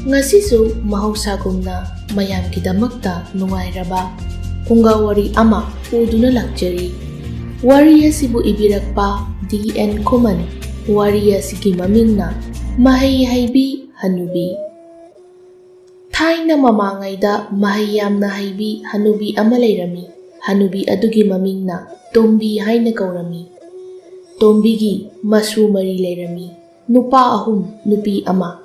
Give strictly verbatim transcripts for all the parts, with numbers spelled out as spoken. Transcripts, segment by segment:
ꯉꯁꯤꯁꯨ ꯃꯍꯧꯁꯥꯒꯨꯝꯅ ꯃꯌꯥꯝꯒꯤꯗꯃꯛꯇ ꯅꯨꯡꯉꯥꯏꯔꯕ ꯐꯨꯡꯒꯥ ꯋꯥꯔꯤ ꯑꯃ ꯄꯨꯗꯨꯅ ꯂꯥꯛꯆꯔꯤ꯫ ꯋꯥꯔꯤ ꯑꯁꯤꯕꯨ ꯏꯕꯤꯔꯛꯄ ꯗꯤ ꯑꯦꯟ ꯈꯨꯃꯟ꯫ ꯋꯥꯔꯤ ꯑꯁꯤꯒꯤ ꯃꯃꯤꯡꯅ ꯃꯍꯩ ꯍꯩꯕꯤ ꯍꯅꯨꯕꯤ꯫ ꯊꯥꯏꯅ ꯃꯃꯥꯡꯉꯩꯗ ꯃꯍꯩ ꯌꯥꯝꯅ ꯍꯩꯕꯤ ꯍꯅꯨꯕꯤ ꯑꯃ ꯂꯩꯔꯝꯃꯤ꯫ ꯍꯅꯨꯕꯤ ꯑꯗꯨꯒꯤ ꯃꯃꯤꯡꯅ ꯇꯣꯝꯕꯤ ꯍꯥꯏꯅ ꯀꯧꯔꯝꯃꯤ꯫ ꯇꯣꯝꯕꯤꯒꯤ ꯃꯁꯨ ꯃꯔꯤ ꯂꯩꯔꯝꯃꯤ, ꯅꯨꯄꯥ ꯑꯍꯨꯝ, ꯅꯨꯄꯤ ꯑꯃ꯫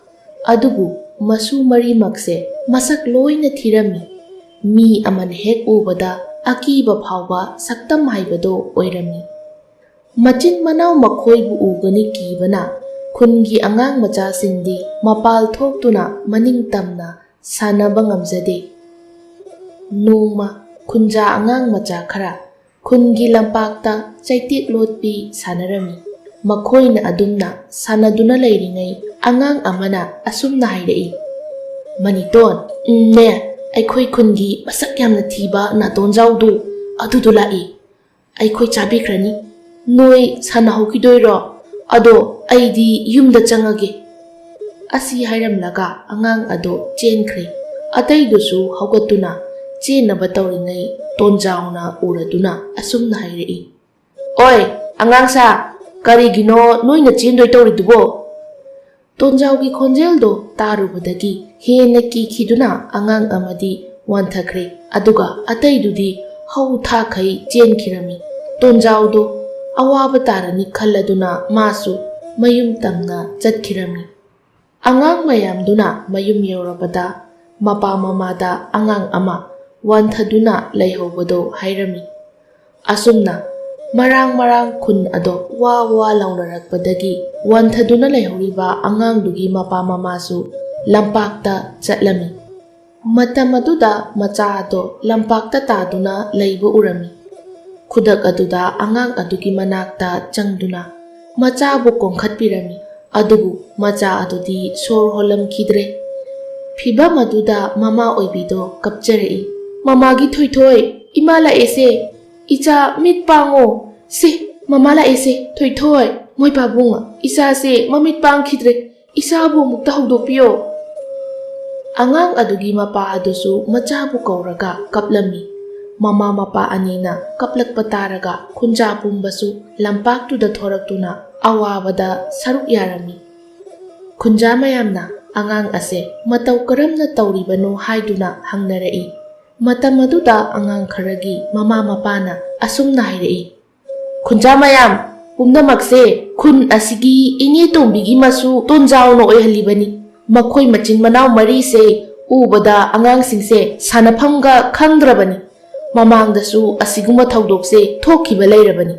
ꯑꯗꯨꯕꯨ ꯃꯁꯨ ꯃꯔꯤꯃꯛꯁꯦ ꯃꯁꯛ ꯂꯣꯏꯅ ꯊꯤꯔꯝꯃꯤ꯫ ꯃꯤ ꯑꯃꯅ ꯍꯦꯛ ꯎꯕꯗ ꯑꯀꯤꯕ ꯐꯥꯎꯕ ꯁꯛꯇꯝ ꯍꯥꯏꯕꯗꯣ ꯑꯣꯏꯔꯝꯃꯤ꯫ ꯃꯆꯤꯟ ꯃꯅꯥꯎ ꯃꯈꯣꯏꯕꯨ ꯎꯒꯅꯤ ꯀꯤꯕꯅ ꯈꯨꯟꯒꯤ ꯑꯉꯥꯡ ꯃꯆꯥꯁꯤꯡꯗꯤ ꯃꯄꯥꯜ ꯊꯣꯛꯇꯨꯅ ꯃꯅꯤꯡ ꯇꯝꯅ ꯁꯥꯟꯅꯕ ꯉꯝꯖꯗꯦ꯫ ꯅꯣꯡꯃ ꯈꯨꯟꯖꯥ ꯑꯉꯥꯡ ꯃꯆꯥ ꯈꯔ ꯈꯨꯟꯒꯤ ꯂꯝꯄꯥꯛꯇ ꯆꯩꯇꯦꯛ ꯂꯣꯠꯄꯤ ꯁꯥꯟꯅꯔꯝꯃꯤ꯫ ꯃꯈꯣꯏꯅ ꯑꯗꯨꯝꯅ ꯁꯥꯟꯅꯗꯨꯅ ꯂꯩꯔꯤꯉꯩ ꯑꯉꯥꯡ ꯑꯃꯅ ꯑꯁꯨꯝꯅ ꯍꯥꯏꯔꯛꯏ, "ꯃꯅꯤꯇꯣꯟ, ꯎꯝꯅꯦ, ꯑꯩꯈꯣꯏ ꯈꯨꯟꯒꯤ ꯃꯁꯛ ꯌꯥꯝꯅ ꯊꯤꯕ ꯅꯥꯇꯣꯟꯖꯥꯎꯗꯨ ꯑꯗꯨꯗꯨ ꯂꯥꯛꯏ꯫ ꯑꯩꯈꯣꯏ ꯆꯥꯕꯤꯈ꯭ꯔꯅꯤ꯫ ꯅꯣꯏ ꯁꯥꯟꯅꯍꯧꯈꯤꯗꯣꯏꯔꯣ? ꯑꯗꯣ ꯑꯩꯗꯤ ꯌꯨꯝꯗ ꯆꯪꯉꯒꯦ꯫" ꯑꯁꯤ ꯍꯥꯏꯔꯝꯂꯒ ꯑꯉꯥꯡ ꯑꯗꯣ ꯆꯦꯟꯈ꯭ꯔꯦ꯫ ꯑꯇꯩꯗꯨꯁꯨ ꯍꯧꯒꯠꯇꯨꯅ ꯆꯦꯟꯅꯕ ꯇꯧꯔꯤꯉꯩ ꯇꯣꯟꯖꯥꯎꯅ ꯎꯔꯗꯨꯅ ꯑꯁꯨꯝꯅ ꯍꯥꯏꯔꯛꯏ, "ꯑꯣꯏ, ꯑꯉꯥꯡꯁꯥ, ꯀꯔꯤꯒꯤꯅꯣ ꯅꯣꯏꯅ ꯆꯦꯟꯗꯣꯏ ꯇꯧꯔꯤꯗꯨꯕꯣ?" ꯇꯣꯟꯖꯥꯎꯒꯤ ꯈꯣꯟꯖꯦꯜꯗꯣ ꯇꯥꯔꯨꯕꯗꯒꯤ ꯍꯦꯟꯅ ꯀꯤꯈꯤꯗꯨꯅ ꯑꯉꯥꯡ ꯑꯃꯗꯤ ꯋꯥꯟꯊꯈ꯭ꯔꯦ, ꯑꯗꯨꯒ ꯑꯇꯩꯗꯨꯗꯤ ꯍꯧ ꯊꯥꯈꯩ ꯆꯦꯟꯈꯤꯔꯝꯃꯤ꯫ ꯇꯣꯟꯖꯥꯎꯗꯣ ꯑꯋꯥꯕ ꯇꯥꯔꯅꯤ ꯈꯜꯂꯗꯨꯅ ꯃꯥꯁꯨ ꯃꯌꯨꯝ ꯇꯝꯅ ꯆꯠꯈꯤꯔꯝꯃꯤ꯫ ꯑꯉꯥꯡ ꯃꯌꯥꯝꯗꯨꯅ ꯃꯌꯨꯝ ꯌꯧꯔꯕꯗ ꯃꯄꯥ ꯃꯃꯥꯗ ꯑꯉꯥꯡ ꯑꯃ ꯋꯥꯟꯊꯗꯨꯅ ꯂꯩꯍꯧꯕꯗꯣ ꯍꯥꯏꯔꯝꯃꯤ꯫ ꯑꯁꯨꯝꯅ ꯃꯔꯥꯡ ꯃꯔꯥꯡ ꯈꯨꯟ ꯑꯗꯣ ꯋꯥ ꯋꯥ ꯂꯥꯎꯅꯔꯛꯄꯗꯒꯤ ꯋꯥꯟꯊꯗꯨꯅ ꯂꯩꯍꯧꯔꯤꯕ ꯑꯉꯥꯡꯗꯨꯒꯤ ꯃꯄꯥ ꯃꯃꯥꯁꯨ ꯂꯝꯄꯥꯛꯇ ꯆꯠꯂꯝꯃꯤ꯫ ꯃꯇꯝ ꯑꯗꯨꯗ ꯃꯆꯥ ꯑꯗꯣ ꯂꯝꯄꯥꯛꯇ ꯇꯥꯗꯨꯅ ꯂꯩꯕ ꯎꯔꯝꯃꯤ꯫ ꯈꯨꯗꯛ ꯑꯗꯨꯗ ꯑꯉꯥꯡ ꯑꯗꯨꯒꯤ ꯃꯅꯥꯛꯇ ꯆꯪꯗꯨꯅ ꯃꯆꯥꯕꯨ ꯀꯣꯟꯈꯠꯄꯤꯔꯝꯃꯤ꯫ ꯑꯗꯨꯕꯨ ꯃꯆꯥ ꯑꯗꯨꯗꯤ ꯁꯣꯔ ꯍꯣꯜꯂꯝꯈꯤꯗ꯭ꯔꯦ꯫ ꯐꯤꯚꯝ ꯑꯗꯨꯗ ꯃꯃꯥ ꯑꯣꯏꯕꯤꯗꯣ ꯀꯞꯆꯔꯛꯏ, "ꯃꯃꯥꯒꯤ ꯊꯣꯏꯊꯣꯏ, ꯏꯃꯥ ꯂꯥꯛꯑꯦꯁꯦ, ꯏꯆꯥ ꯃꯤꯠ ꯄꯥꯡꯉꯣ, ꯁꯦ, ꯃꯃꯥ ꯂꯥꯛꯑꯦꯁꯦ, ꯊꯣꯏꯊꯣꯏ, ꯃꯣꯏ ꯄꯥꯕꯨꯡ, ꯏꯆꯥꯁꯦ ꯃꯃꯤꯠ ꯄꯥꯡꯈꯤꯗ꯭ꯔꯦ, ꯏꯆꯥꯕꯨ ꯑꯃꯨꯛꯇ ꯍꯧꯗꯣꯛꯄꯤꯌꯣ꯫" ꯑꯉꯥꯡ ꯑꯗꯨꯒꯤ ꯃꯄꯥ ꯑꯗꯨꯁꯨ ꯃꯆꯥꯕꯨ ꯀꯧꯔꯒ ꯀꯞꯂꯝꯃꯤ꯫ ꯃꯃꯥ ꯃꯄꯥ ꯑꯅꯤꯅ ꯀꯞꯂꯛꯄ ꯇꯥꯔꯒ ꯈꯨꯟꯖꯥ ꯄꯨꯝꯕꯁꯨ ꯂꯝꯄꯥꯛꯇꯨꯗ ꯊꯣꯔꯛꯇꯨꯅ ꯑꯋꯥꯕꯗ ꯁꯔꯨꯛ ꯌꯥꯔꯝꯃꯤ꯫ ꯈꯨꯟꯖꯥ ꯃꯌꯥꯝꯅ ꯑꯉꯥꯡ ꯑꯁꯦ ꯃꯇꯧ ꯀꯔꯝꯅ ꯇꯧꯔꯤꯕꯅꯣ ꯍꯥꯏꯗꯨꯅ ꯍꯪꯅꯔꯛꯏ꯫ ꯃꯇꯝ ꯑꯗꯨꯗ ꯑꯉꯥꯡ ꯈꯔꯒꯤ ꯃꯃꯥ ꯃꯄꯥꯅ ꯑꯁꯨꯝꯅ ꯍꯥꯏꯔꯛꯏ, "ꯈꯨꯟꯖꯥ ꯃꯌꯥꯝ ꯄꯨꯝꯅꯃꯛꯁꯦ ꯈꯨꯟ ꯑꯁꯤꯒꯤ ꯏꯅꯦ ꯇꯣꯝꯕꯤꯒꯤ ꯃꯁꯨ ꯇꯣꯟꯖꯥꯎꯅ ꯑꯣꯏꯍꯜꯂꯤꯕꯅꯤ꯫ ꯃꯈꯣꯏ ꯃꯆꯤꯟ ꯃꯅꯥꯎ ꯃꯔꯤꯁꯦ ꯎꯕꯗ ꯑꯉꯥꯡꯁꯤꯡꯁꯦ ꯁꯥꯟꯅꯐꯝꯒ ꯈꯪꯗ꯭ꯔꯕꯅꯤ꯫ ꯃꯃꯥꯡꯗꯁꯨ ꯑꯁꯤꯒꯨꯝꯕ ꯊꯧꯗꯣꯛꯁꯦ ꯊꯣꯛꯈꯤꯕ ꯂꯩꯔꯕꯅꯤ꯫"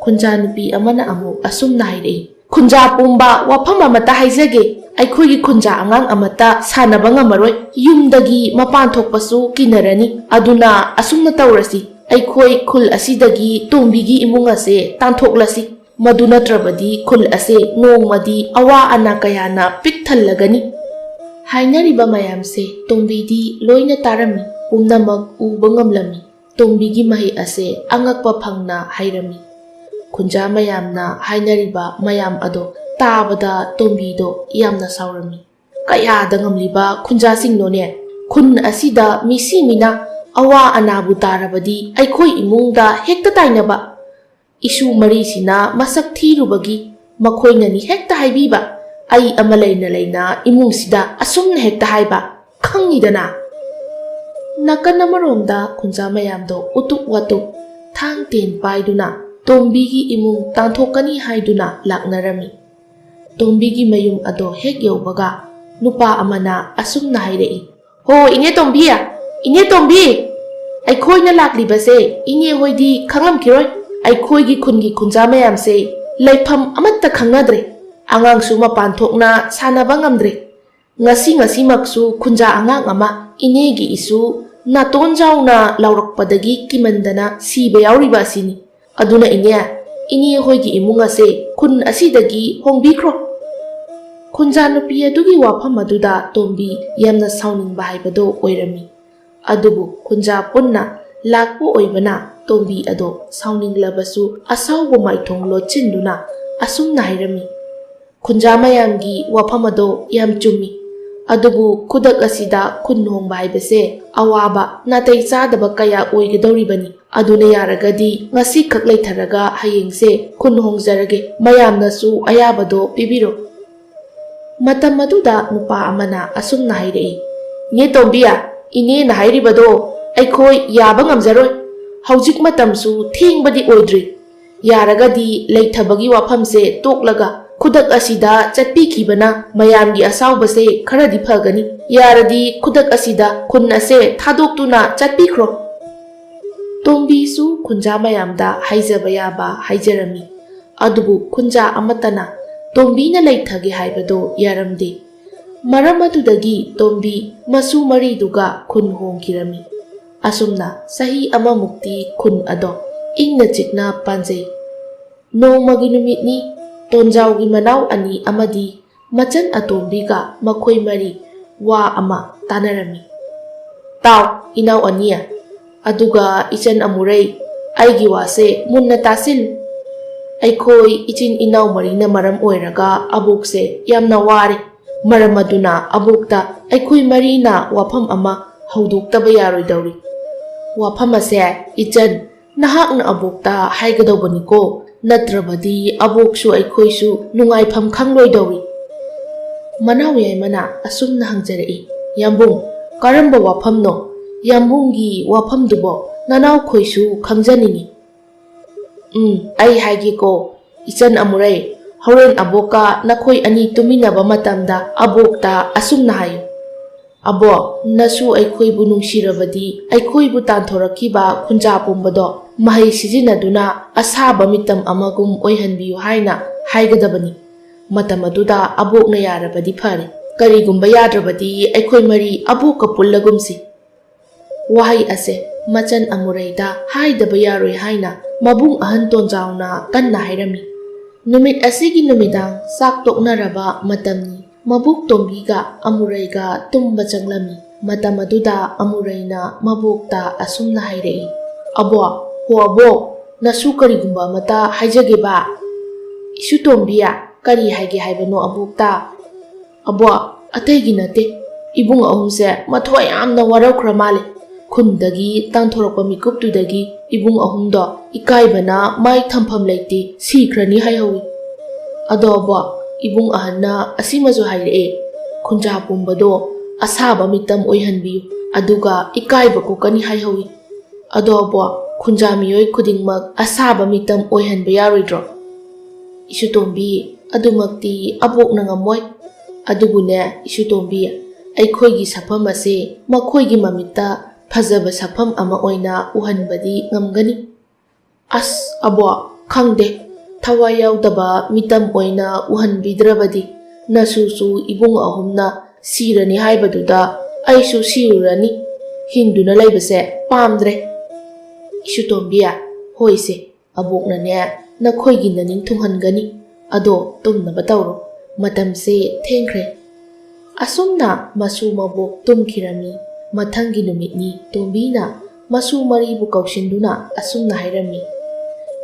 ꯈꯨꯟꯖꯥ ꯅꯨꯄꯤ ꯑꯃꯅ ꯑꯃꯨꯛ ꯑꯁꯨꯝꯅ ꯍꯥꯏꯔꯛꯏ, "ꯈꯨꯟꯖꯥ ꯄꯨꯝꯕ, ꯋꯥꯐꯝ ꯑꯃꯠꯇ ꯍꯥꯏꯖꯒꯦ꯫ ꯑꯩꯈꯣꯏꯒꯤ ꯈꯨꯟꯖꯥ ꯑꯉꯥꯡ ꯑꯃꯠꯇ ꯁꯥꯟꯅꯕ ꯉꯝꯃꯔꯣꯏ꯫ ꯌꯨꯝꯗꯒꯤ ꯃꯄꯥꯟ ꯊꯣꯛꯄꯁꯨ ꯀꯤꯅꯔꯅꯤ꯫ ꯑꯗꯨꯅ ꯑꯁꯨꯝꯅ ꯇꯧꯔꯁꯤ, ꯑꯩꯈꯣꯏ ꯈꯨꯜ ꯑꯁꯤꯗꯒꯤ ꯇꯣꯝꯕꯤꯒꯤ ꯏꯃꯨꯡ ꯑꯁꯦ ꯇꯥꯟꯊꯣꯛꯂꯁꯤ꯫ ꯃꯗꯨ ꯅꯠꯇ꯭ꯔꯕꯗꯤ ꯈꯨꯜ ꯑꯁꯦ ꯅꯣꯡꯃꯗꯤ ꯑꯋꯥ ꯑꯅꯥ ꯀꯌꯥꯅ ꯄꯤꯛ ꯊꯜꯂꯒꯅꯤ꯫" ꯍꯥꯏꯅꯔꯤꯕ ꯃꯌꯥꯝꯁꯦ ꯇꯣꯝꯕꯤꯗꯤ ꯂꯣꯏꯅ ꯇꯥꯔꯝꯃꯤ, ꯄꯨꯝꯅꯃꯛ ꯎꯕ ꯉꯝꯂꯝꯃꯤ꯫ ꯇꯣꯝꯕꯤꯒꯤ ꯃꯍꯩ ꯑꯁꯦ ꯑꯉꯛꯄ ꯐꯪꯅ ꯍꯩꯔꯝꯃꯤ꯫ ꯈꯨꯟꯖꯥ ꯃꯌꯥꯝꯅ ꯍꯥꯏꯅꯔꯤꯕ ꯃꯌꯥꯝ ꯑꯗꯣ ꯇꯥꯕꯗ ꯇꯣꯝꯕꯤꯗꯣ ꯌꯥꯝꯅ ꯁꯥꯎꯔꯝꯃꯤ꯫ "ꯀꯌꯥꯗ ꯉꯝꯂꯤꯕ ꯈꯨꯟꯖꯥꯁꯤꯡꯅꯣꯅꯦ? ꯈꯨꯟ ꯑꯁꯤꯗ ꯃꯤꯁꯤ ꯃꯤꯅ ꯑꯋꯥ ꯑꯅꯥꯕꯨ ꯇꯥꯔꯕꯗꯤ ꯑꯩꯈꯣꯏ ꯏꯃꯨꯡꯗ ꯍꯦꯛꯇ ꯇꯥꯏꯅꯕ꯫ ꯏꯁꯨ ꯃꯔꯤꯁꯤꯅ ꯃꯁꯛ ꯊꯤꯔꯨꯕꯒꯤ ꯃꯈꯣꯏꯅꯅꯤ ꯍꯦꯛꯇ ꯍꯥꯏꯕꯤꯕ꯫ ꯑꯩ ꯑꯃ ꯂꯩꯅ ꯂꯩꯅ ꯏꯃꯨꯡꯁꯤꯗ ꯑꯁꯨꯝꯅ ꯍꯦꯛꯇ ꯍꯥꯏꯕ, ꯈꯪꯉꯤꯗꯅ꯫" ꯅꯥꯀꯟ ꯑꯃꯔꯣꯝꯗ ꯈꯨꯟꯖꯥ ꯃꯌꯥꯝꯗꯣ ꯎꯇꯨꯞ ꯋꯥꯇꯨꯞ ꯊꯥꯡ ꯇꯦꯟ ꯄꯥꯏꯗꯨꯅ ꯇꯣꯝꯕꯤꯒꯤ ꯏꯃꯨꯡ ꯇꯥꯟꯊꯣꯛꯀꯅꯤ ꯍꯥꯏꯗꯨꯅ ꯂꯥꯛꯅꯔꯝꯃꯤ꯫ ꯇꯣꯝꯕꯤꯒꯤ ꯃꯌꯨꯝ ꯑꯗꯣ ꯍꯦꯛ ꯌꯧꯕꯒ ꯅꯨꯄꯥ ꯑꯃꯅ ꯑꯁꯨꯝꯅ ꯍꯥꯏꯔꯛꯏ, "ꯍꯣ, ꯏꯅꯦ ꯇꯣꯝꯕꯤ, ꯏꯅꯦ ꯇꯣꯝꯕꯤ, ꯑꯩꯈꯣꯏꯅ ꯂꯥꯛꯂꯤꯕꯁꯦ ꯏꯅꯦ ꯍꯣꯏꯗꯤ ꯈꯪꯂꯝꯈꯤꯔꯣꯏ꯫ ꯑꯩꯈꯣꯏꯒꯤ ꯈꯨꯟꯒꯤ ꯈꯨꯟꯖꯥ ꯃꯌꯥꯝꯁꯦ ꯂꯩꯐꯝ ꯑꯃꯠꯇ ꯈꯪꯅꯗ꯭ꯔꯦ꯫ ꯑꯉꯥꯡꯁꯨ ꯃꯄꯥꯟ ꯊꯣꯛꯅ ꯁꯥꯟꯅꯕ ꯉꯝꯗ꯭ꯔꯦ꯫ ꯉꯁꯤ ꯉꯁꯤꯃꯛꯁꯨ ꯈꯨꯟꯖꯥ ꯑꯉꯥꯡ ꯑꯃ ꯏꯅꯦꯒꯤ ꯏꯁꯨ ꯅꯥꯇꯣꯟ ꯖꯥꯎꯅ ꯂꯥꯎꯔꯛꯄꯗꯒꯤ ꯀꯤꯃꯟꯗꯅ ꯁꯤꯕ ꯌꯥꯎꯔꯤꯕ ꯑꯁꯤꯅꯤ꯫ ꯑꯗꯨꯅ ꯏꯅꯦ, ꯏꯅꯦ ꯍꯣꯏꯒꯤ ꯏꯃꯨꯡ ꯑꯁꯦ ꯈꯨꯟ ꯑꯁꯤꯗꯒꯤ ꯍꯣꯡꯕꯤꯈ꯭ꯔꯣ꯫" ꯈꯨꯟꯖꯥ ꯅꯨꯄꯤ ꯑꯗꯨꯒꯤ ꯋꯥꯐꯝ ꯑꯗꯨꯗ ꯇꯣꯝꯕꯤ ꯌꯥꯝꯅ ꯁꯥꯎꯅꯤꯡꯕ ꯍꯥꯏꯕꯗꯨ ꯑꯣꯏꯔꯝꯃꯤ꯫ ꯑꯗꯨꯕꯨ ꯈꯨꯟꯖꯥ ꯄꯨꯟꯅ ꯂꯥꯛꯄ ꯑꯣꯏꯕꯅ ꯇꯣꯝꯕꯤ ꯑꯗꯣ ꯁꯥꯎꯅꯤꯡꯂꯕꯁꯨ ꯑꯁꯥꯎꯕ ꯃꯥꯏꯊꯣꯡ ꯂꯣꯠꯁꯤꯟꯗꯨꯅ ꯑꯁꯨꯝꯅ ꯍꯥꯏꯔꯝꯃꯤ, "ꯈꯨꯟꯖꯥ ꯃꯌꯥꯝꯒꯤ ꯋꯥꯐꯝ ꯑꯗꯣ ꯌꯥꯝ ꯆꯨꯝꯃꯤ꯫ ꯑꯗꯨꯕꯨ ꯈꯨꯗꯛ ꯑꯁꯤꯗ ꯈꯨꯟ ꯍꯣꯡꯕ ꯍꯥꯏꯕꯁꯦ ꯑꯋꯥꯕ, ꯅꯥꯇꯩ ꯆꯥꯗꯕ ꯀꯌꯥ ꯑꯣꯏꯒꯗꯧꯔꯤꯕꯅꯤ꯫ ꯑꯗꯨꯅ ꯌꯥꯔꯒꯗꯤ ꯉꯁꯤꯈꯛ ꯂꯩꯊꯔꯒ ꯍꯌꯦꯡꯁꯦ ꯈꯨꯟ ꯍꯣꯡꯖꯔꯒꯦ, ꯃꯌꯥꯝꯅꯁꯨ ꯑꯌꯥꯕꯗꯣ ꯄꯤꯕꯤꯔꯣ꯫ ꯃꯇꯝ ꯑꯗꯨꯗ ꯅꯨꯄꯥ ꯑꯃꯅ ꯑꯁꯨꯝꯅ ꯍꯥꯏꯔꯛꯏ, "ꯏꯅꯦ ꯇꯣꯝꯕꯤ, ꯏꯅꯦꯅ ꯍꯥꯏꯔꯤꯕꯗꯣ ꯑꯩꯈꯣꯏ ꯌꯥꯕ ꯉꯝꯖꯔꯣꯏ꯫ ꯍꯧꯖꯤꯛ ꯃꯇꯝꯁꯨ ꯊꯦꯡꯕꯗꯤ ꯑꯣꯏꯗ꯭ꯔꯤ꯫ ꯌꯥꯔꯒꯗꯤ ꯂꯩꯊꯕꯒꯤ ꯋꯥꯐꯝꯁꯦ ꯇꯣꯛꯂꯒ ꯈꯨꯗꯛ ꯑꯁꯤꯗ ꯆꯠꯄꯤꯈꯤꯕꯅ ꯃꯌꯥꯝꯒꯤ ꯑꯁꯥꯎꯕꯁꯦ ꯈꯔꯗꯤ ꯐꯒꯅꯤ꯫ ꯌꯥꯔꯗꯤ ꯈꯨꯗꯛ ꯑꯁꯤꯗ ꯈꯨꯟ ꯑꯁꯦ ꯊꯥꯗꯣꯛꯇꯨꯅ ꯆꯠꯄꯤꯈ꯭ꯔꯣ꯫" ꯇꯣꯝꯕꯤꯁꯨ ꯈꯨꯟꯖꯥ ꯃꯌꯥꯝꯗ ꯍꯥꯏꯖꯕ ꯌꯥꯕ ꯍꯥꯏꯖꯔꯝꯃꯤ꯫ ꯑꯗꯨꯕꯨ ꯈꯨꯟꯖꯥ ꯑꯃꯠꯇꯅ ꯇꯣꯝꯕꯤꯅ ꯂꯩꯊꯒꯦ ꯍꯥꯏꯕꯗꯨ ꯌꯥꯔꯝꯗꯦ꯫ ꯃꯔꯝ ꯑꯗꯨꯗꯒꯤ ꯇꯣꯝꯕꯤ ꯃꯁꯨ ꯃꯔꯤꯗꯨꯒ ꯈꯨꯟ ꯍꯣꯡꯈꯤꯔꯝꯃꯤ꯫ ꯑꯁꯨꯝꯅ ꯆꯍꯤ ꯑꯃꯃꯨꯛꯇꯤ ꯈꯨꯟ ꯑꯗꯣ ꯏꯪꯅ ꯆꯤꯛꯅ ꯄꯥꯟꯖꯩ꯫ ꯅꯣꯡꯃꯒꯤ ꯅꯨꯃꯤꯠꯅꯤ, ꯇꯣꯟꯖꯥꯎꯒꯤ ꯃꯅꯥꯎ ꯑꯅꯤ ꯑꯃꯗꯤ ꯃꯆꯟ ꯑꯇꯣꯝꯕꯤꯒ ꯃꯈꯣꯏ ꯃꯔꯤ ꯋꯥ ꯑꯃ ꯇꯥꯅꯔꯝꯃꯤ꯫ "ꯇꯥꯎ, ꯏꯅꯥꯎ ꯑꯅꯤ, ꯑꯗꯨꯒ ꯏꯆꯟ ꯑꯃꯨꯔꯩ, ꯑꯩꯒꯤ ꯋꯥꯁꯦ ꯃꯨꯟꯅ ꯇꯥꯁꯤꯜ꯫ ꯑꯩꯈꯣꯏ ꯏꯆꯤꯟ ꯏꯅꯥꯎ ꯃꯔꯤꯅ ꯃꯔꯝ ꯑꯣꯏꯔꯒ ꯑꯕꯣꯛꯁꯦ ꯌꯥꯝꯅ ꯋꯥꯔꯦ꯫ ꯃꯔꯝ ꯑꯗꯨꯅ ꯑꯕꯣꯛꯇ ꯑꯩꯈꯣꯏ ꯃꯔꯤꯅ ꯋꯥꯐꯝ ꯑꯃ ꯍꯧꯗꯣꯛꯇꯕ ꯌꯥꯔꯣꯏꯗꯧꯔꯤ꯫ ꯋꯥꯐꯝ ꯑꯁꯦ ꯏꯆꯟ, ꯅꯍꯥꯛꯅ ꯑꯕꯣꯛꯇ ꯍꯥꯏꯒꯗꯧꯕꯅꯤꯀꯣ, ꯅꯠꯇ꯭ꯔꯕꯗꯤ ꯑꯕꯣꯛꯁꯨ ꯑꯩꯈꯣꯏꯁꯨ ꯅꯨꯡꯉꯥꯏꯐꯝ ꯈꯪꯂꯣꯏꯗꯧꯔꯤ꯫" ꯃꯅꯥꯎ ꯌꯥꯏꯃꯅ ꯑꯁꯨꯝꯅ ꯍꯪꯖꯔꯛꯏ, "ꯌꯥꯝꯕꯨꯡ, ꯀꯔꯝꯕ ꯋꯥꯐꯝꯅꯣ? ꯌꯥꯝꯕꯨꯡꯒꯤ ꯋꯥꯐꯝꯗꯨꯕꯣ ꯅꯅꯥꯎꯈꯣꯏꯁꯨ ꯈꯪꯖꯅꯤꯡꯏ꯫" "ꯎꯝ, ꯑꯩ ꯍꯥꯏꯒꯦꯀꯣ, ꯏꯆꯟ ꯑꯃꯨꯔꯩ, ꯍꯣꯔꯦꯟ ꯑꯕꯣꯛꯀ ꯅꯈꯣꯏ ꯑꯅꯤ ꯇꯨꯃꯤꯟꯅꯕ ꯃꯇꯝꯗ ꯑꯕꯣꯛꯇ ꯑꯁꯨꯝꯅ ꯍꯥꯏꯌꯨ, 'ꯑꯕꯣꯛ, ꯅꯁꯨ ꯑꯩꯈꯣꯏꯕꯨ ꯅꯨꯡꯁꯤꯔꯕꯗꯤ ꯑꯩꯈꯣꯏꯕꯨ ꯇꯥꯟꯊꯣꯔꯛꯈꯤꯕ ꯈꯨꯟꯖꯥ ꯄꯨꯝꯕꯗꯣ ꯃꯍꯩ ꯁꯤꯖꯤꯟꯅꯗꯨꯅ ꯑꯁꯥꯕ ꯃꯤꯇꯝ ꯑꯃꯒꯨꯝ ꯑꯣꯏꯍꯟꯕꯤꯌꯨ' ꯍꯥꯏꯅ ꯍꯥꯏꯒꯗꯕꯅꯤ꯫ ꯃꯇꯝ ꯑꯗꯨꯗ ꯑꯕꯣꯛꯅ ꯌꯥꯔꯕꯗꯤ ꯐꯔꯦ꯫ ꯀꯔꯤꯒꯨꯝꯕ ꯌꯥꯗ꯭ꯔꯕꯗꯤ ꯑꯩꯈꯣꯏ ꯃꯔꯤ ꯑꯕꯣꯛꯀ ꯄꯨꯜꯂꯒꯨꯝꯁꯤ꯫" ꯋꯥꯍꯩ ꯑꯁꯦ ꯃꯆꯟ ꯑꯃꯨꯔꯩꯗ ꯍꯥꯏꯗꯕ ꯌꯥꯔꯣꯏ ꯍꯥꯏꯅ ꯃꯕꯨꯡ ꯑꯍꯟ ꯇꯣꯟꯖꯥꯎꯅ ꯀꯟꯅ ꯍꯥꯏꯔꯝꯃꯤ꯫ ꯅꯨꯃꯤꯠ ꯑꯁꯤꯒꯤ ꯅꯨꯃꯤꯗꯥꯡ ꯆꯥꯛ ꯇꯣꯛꯅꯔꯕ ꯃꯇꯝꯅꯤ꯫ ꯃꯕꯣꯛ ꯇꯣꯝꯕꯤꯒ ꯑꯃꯨꯔꯩꯒ ꯇꯨꯝꯕ ꯆꯪꯂꯝꯃꯤ꯫ ꯃꯇꯝ ꯑꯗꯨꯗ ꯑꯃꯨꯔꯩꯅ ꯃꯕꯣꯛꯇ ꯑꯁꯨꯝꯅ ꯍꯥꯏꯔꯛꯏ, "ꯑꯕꯣꯛ, ꯍꯣ ꯑꯕꯣꯛ, ꯅꯁꯨ ꯀꯔꯤꯒꯨꯝꯕ ꯑꯃꯇ ꯍꯥꯏꯖꯒꯦꯕ꯫" "ꯏꯁꯨ ꯇꯣꯝꯕꯤ, ꯀꯔꯤ ꯍꯥꯏꯒꯦ ꯍꯥꯏꯕꯅꯣ ꯑꯕꯣꯛꯇ?" "ꯑꯕꯣꯛ, "ꯑꯇꯩꯒꯤ ꯅꯠꯇꯦ, ꯏꯕꯨꯡ ꯑꯍꯨꯝꯁꯦ ꯃꯊ꯭ꯋꯥꯏ ꯌꯥꯝꯅ ꯋꯥꯔꯧꯈ꯭ꯔ ꯃꯥꯜꯂꯦ꯫ ꯈꯨꯟꯗꯒꯤ ꯇꯥꯟꯊꯣꯔꯛꯄ ꯃꯤꯀꯨꯞꯇꯨꯗꯒꯤ ꯏꯕꯨꯡ ꯑꯍꯨꯝꯗꯣ ꯏꯀꯥꯏꯕꯅ ꯃꯥꯏ ꯊꯝꯐꯝ ꯂꯩꯇꯦ, ꯁꯤꯈ꯭ꯔꯅꯤ ꯍꯥꯏꯍꯧꯋꯤ꯫ ꯑꯗꯣ ꯑꯕꯣꯛ, ꯏꯕꯨꯡ ꯑꯍꯟꯅ ꯑꯁꯤꯃꯁꯨ ꯍꯥꯏꯔꯛꯑꯦ, ꯈꯨꯟꯖꯥ ꯄꯨꯝꯕꯗꯣ ꯑꯁꯥꯕ ꯃꯤꯇꯝ ꯑꯣꯏꯍꯟꯕꯤꯌꯨ, ꯑꯗꯨꯒ ꯏꯀꯥꯏꯕ ꯀꯣꯛꯀꯅꯤ ꯍꯥꯏꯍꯧꯋꯤ꯫ ꯑꯗꯣ ꯑꯕꯣꯛ, ꯈꯨꯟꯖꯥ ꯃꯤꯑꯣꯏ ꯈꯨꯗꯤꯡꯃꯛ ꯑꯁꯥꯕ ꯃꯤꯇꯝ ꯑꯣꯏꯍꯟꯕ ꯌꯥꯔꯣꯏꯗ꯭ꯔꯣ?" "ꯏꯁꯨꯇꯣꯝꯕꯤ, ꯑꯗꯨꯃꯛꯇꯤ ꯑꯕꯣꯛꯅ ꯉꯝꯃꯣꯏ꯫ ꯑꯗꯨꯕꯨꯅꯦ ꯏꯁꯨꯇꯣꯝꯕꯤ, ꯑꯩꯈꯣꯏꯒꯤ ꯁꯛꯐꯝ ꯑꯁꯦ ꯃꯈꯣꯏꯒꯤ ꯃꯃꯤꯠꯇ ꯐꯖꯕ ꯁꯛꯐꯝ ꯑꯃ ꯑꯣꯏꯅ ꯎꯍꯟꯕꯗꯤ ꯉꯝꯒꯅꯤ꯫" "ꯑꯁ ꯑꯕꯣꯛ, ꯈꯪꯗꯦ, ꯊꯋꯥꯏ ꯌꯥꯎꯗꯕ ꯃꯤꯇꯝ ꯑꯣꯏꯅ ꯎꯍꯟꯕꯤꯗ꯭ꯔꯕꯗꯤ ꯅꯁꯨꯁꯨ ꯏꯕꯨꯡ ꯑꯍꯨꯝꯅ ꯁꯤꯔꯅꯤ ꯍꯥꯏꯕꯗꯨꯗ ꯑꯩꯁꯨ ꯁꯤꯔꯨꯔꯅꯤ꯫ ꯍꯤꯡꯗꯨꯅ ꯂꯩꯕꯁꯦ ꯄꯥꯝꯗ꯭ꯔꯦ꯫" "ꯏꯁꯨꯇꯣꯝꯕꯤ, ꯍꯣꯏꯁꯦ, ꯑꯕꯣꯛꯅꯅꯦ ꯅꯈꯣꯏꯒꯤ ꯅꯅꯤꯡ ꯊꯨꯡꯍꯟꯒꯅꯤ꯫ ꯑꯗꯣ ꯇꯨꯝꯅꯕ ꯇꯧꯔꯣ, ꯃꯇꯝꯁꯦ ꯊꯦꯡꯈ꯭ꯔꯦ꯫" ꯑꯁꯨꯝꯅ ꯃꯁꯨ ꯃꯕꯣꯛ ꯇꯨꯝꯈꯤꯔꯝꯃꯤ꯫ ꯃꯊꯪꯒꯤ ꯅꯨꯃꯤꯠꯅꯤ꯫ ꯇꯣꯝꯕꯤꯅ ꯃꯁꯨ ꯃꯔꯤꯕꯨ ꯀꯧꯁꯤꯟꯗꯨꯅ ꯑꯁꯨꯝꯅ ꯍꯥꯏꯔꯝꯃꯤ,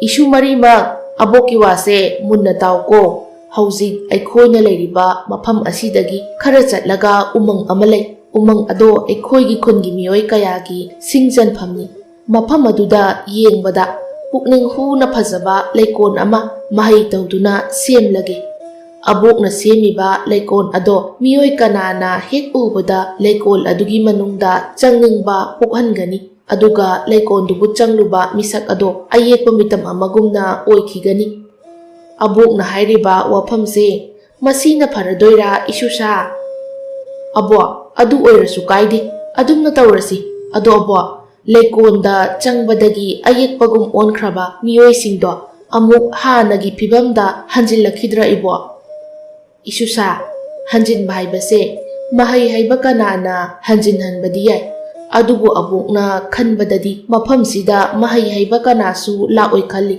"ꯏꯁꯨ ꯃꯔꯤꯃꯛ, ꯑꯕꯣꯛꯀꯤ ꯋꯥꯁꯦ ꯃꯨꯟꯅ ꯇꯥꯎꯀꯣ꯫ ꯍꯧꯖꯤꯛ ꯑꯩꯈꯣꯏꯅ ꯂꯩꯔꯤꯕ ꯃꯐꯝ ꯑꯁꯤꯗꯒꯤ ꯈꯔ ꯆꯠꯂꯒ ꯎꯃꯪ ꯑꯃ ꯂꯩ꯫ ꯎꯃꯪ ꯑꯗꯣ ꯑꯩꯈꯣꯏꯒꯤ ꯈꯨꯟꯒꯤ ꯃꯤꯑꯣꯏ ꯀꯌꯥꯒꯤ ꯁꯤꯡ ꯆꯟꯐꯝꯅꯤ꯫ ꯃꯐꯝ ꯑꯗꯨꯗ ꯌꯦꯡꯕꯗ ꯄꯨꯛꯅꯤꯡ ꯍꯨꯅ ꯐꯖꯕ ꯂꯩꯀꯣꯜ ꯑꯃ ꯃꯍꯩ ꯇꯧꯗꯨꯅ ꯁꯦꯝꯂꯒꯦ꯫ ꯑꯕꯣꯛꯅ ꯁꯦꯝꯃꯤꯕ ꯂꯩꯀꯣꯜ ꯑꯗꯣ ꯃꯤꯑꯣꯏ ꯀꯅꯥꯅ ꯍꯦꯛ ꯎꯕꯗ ꯂꯩꯀꯣꯜ ꯑꯗꯨꯒꯤ ꯃꯅꯨꯡꯗ ꯆꯪꯅꯤꯡꯕ ꯄꯣꯛꯍꯟꯒꯅꯤ꯫ ꯑꯗꯨꯒ ꯂꯩꯀꯣꯜꯗꯨꯕꯨ ꯆꯪꯂꯨꯕ ꯃꯤꯁꯛ ꯑꯗꯣ ꯑꯌꯦꯛꯄ ꯃꯤꯇꯝ ꯑꯃꯒꯨꯝꯅ ꯑꯣꯏꯈꯤꯒꯅꯤ꯫" "ꯑꯕꯣꯛꯅ ꯍꯥꯏꯔꯤꯕ ꯋꯥꯐꯝꯁꯦ ꯃꯁꯤꯅ ꯐꯔꯗꯣꯏꯔꯥ ꯏꯁꯨꯁꯥ?" "ꯑꯕꯣꯛ, ꯑꯗꯨ ꯑꯣꯏꯔꯁꯨ ꯀꯥꯏꯗꯦ, ꯑꯗꯨꯝꯅ ꯇꯧꯔꯁꯤ꯫ ꯑꯗꯣ ꯑꯕꯣꯛ, ꯂꯩꯀꯣꯜꯗ ꯆꯪꯕꯗꯒꯤ ꯑꯌꯦꯛꯄꯒꯨꯝ ꯑꯣꯟꯈ꯭ꯔꯕ ꯃꯤꯑꯣꯏꯁꯤꯡꯗꯣ ꯑꯃꯨꯛ ꯍꯥꯟꯅꯒꯤ ꯐꯤꯕꯝꯗ ꯍꯟꯖꯤꯜꯂꯛꯈꯤꯗ꯭ꯔꯥ ꯏꯕꯣꯛ?" "ꯏꯁꯨꯁꯥ, ꯍꯟꯖꯤꯟꯕ ꯍꯥꯏꯕꯁꯦ ꯃꯍꯩ ꯍꯩꯕ ꯀꯅꯥꯅ ꯍꯟꯖꯤꯟꯍꯟꯕꯗꯤ ꯌꯥꯏ, ꯑꯗꯨꯕꯨ ꯑꯕꯣꯛꯅ ꯈꯟꯕꯗꯗꯤ ꯃꯐꯝꯁꯤꯗ ꯃꯍꯩ ꯍꯩꯕ ꯀꯅꯥꯁꯨ ꯂꯥꯛꯑꯣꯏ ꯈꯜꯂꯤ꯫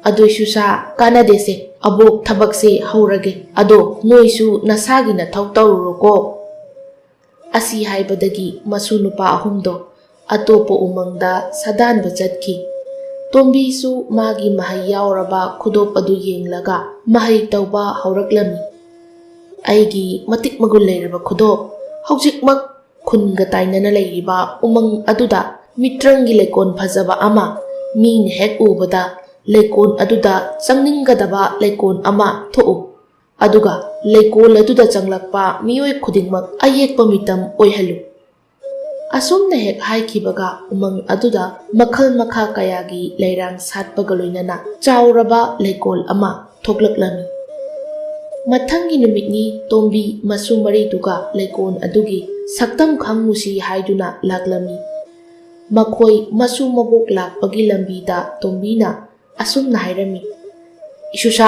ꯑꯗꯨ ꯏꯁꯨꯁꯥ, ꯀꯥꯟꯅꯗꯦꯁꯦ, ꯑꯕꯣꯛ ꯊꯕꯛꯁꯦ ꯍꯧꯔꯒꯦ꯫ ꯑꯗꯣ ꯅꯣꯏꯁꯨ ꯅꯁꯥꯒꯤ ꯅꯊꯧ ꯇꯧꯔꯨꯔꯣꯀꯣ꯫" ꯑꯁꯤ ꯍꯥꯏꯕꯗꯒꯤ ꯃꯁꯨ ꯅꯨꯄꯥ ꯑꯍꯨꯝꯗꯣ ꯑꯇꯣꯞꯄ ꯎꯃꯪꯗ ꯁꯥꯗꯥꯟꯕ ꯆꯠꯈꯤ꯫ ꯇꯣꯝꯕꯤꯁꯨ ꯃꯥꯒꯤ ꯃꯍꯩ ꯌꯥꯎꯔꯕ ꯈꯨꯗꯣꯞ ꯑꯗꯨ ꯌꯦꯡꯂꯒ ꯃꯍꯩ ꯇꯧꯕ ꯍꯧꯔꯛꯂꯝꯃꯤ꯫ ꯑꯩꯒꯤ ꯃꯇꯤꯛ ꯃꯒꯨꯟ ꯂꯩꯔꯕ ꯈꯨꯗꯣꯞ, ꯍꯧꯖꯤꯛꯃꯛ ꯈꯨꯟꯒ ꯇꯥꯏꯅꯅ ꯂꯩꯔꯤꯕ ꯎꯃꯪ ꯑꯗꯨꯗ ꯃꯤꯇ꯭ꯔꯪꯒꯤ ꯂꯩꯀꯣꯜ ꯐꯖꯕ ꯑꯃ, ꯃꯤꯅ ꯍꯦꯛ ꯎꯕꯗ ꯂꯩꯀꯣꯜ ꯑꯗꯨꯗ ꯆꯪꯅꯤꯡꯒꯗꯕ ꯂꯩꯀꯣꯜ ꯑꯃ ꯊꯣꯛꯎ꯫ ꯑꯗꯨꯒ ꯂꯩꯀꯣꯜ ꯑꯗꯨꯗ ꯆꯪꯂꯛꯄ ꯃꯤꯑꯣꯏ ꯈꯨꯗꯤꯡꯃꯛ ꯑꯌꯦꯛꯄ ꯃꯤꯇꯝ ꯑꯣꯏꯍꯜꯂꯨ꯫ ꯑꯁꯨꯝꯅ ꯍꯦꯛ ꯍꯥꯏꯈꯤꯕꯒ ꯎꯃꯪ ꯑꯗꯨꯗ ꯃꯈꯜ ꯃꯈꯥ ꯀꯌꯥꯒꯤ ꯂꯩꯔꯥꯡ ꯁꯥꯠꯄꯒ ꯂꯣꯏꯅꯅ ꯆꯥꯎꯔꯕ ꯂꯩꯀꯣꯜ ꯑꯃ ꯊꯣꯛꯂꯛꯂꯝꯃꯤ꯫ ꯃꯊꯪꯒꯤ ꯅꯨꯃꯤꯠꯅꯤ ꯇꯣꯝꯕꯤ ꯃꯁꯨ ꯃꯔꯤꯗꯨꯒ ꯂꯩꯀꯣꯜ ꯑꯗꯨꯒꯤ ꯁꯛꯇꯝ ꯈꯪꯉꯨꯁꯤ ꯍꯥꯏꯗꯨꯅ ꯂꯥꯛꯂꯝꯃꯤ꯫ ꯃꯈꯣꯏ ꯃꯁꯨ ꯃꯕꯣꯛ ꯂꯥꯛꯄꯒꯤ ꯂꯝꯕꯤꯗ ꯇꯣꯝꯕꯤꯅ ꯑꯁꯨꯝꯅ ꯍꯥꯏꯔꯝꯃꯤ, "ꯏꯁꯨꯁꯥ,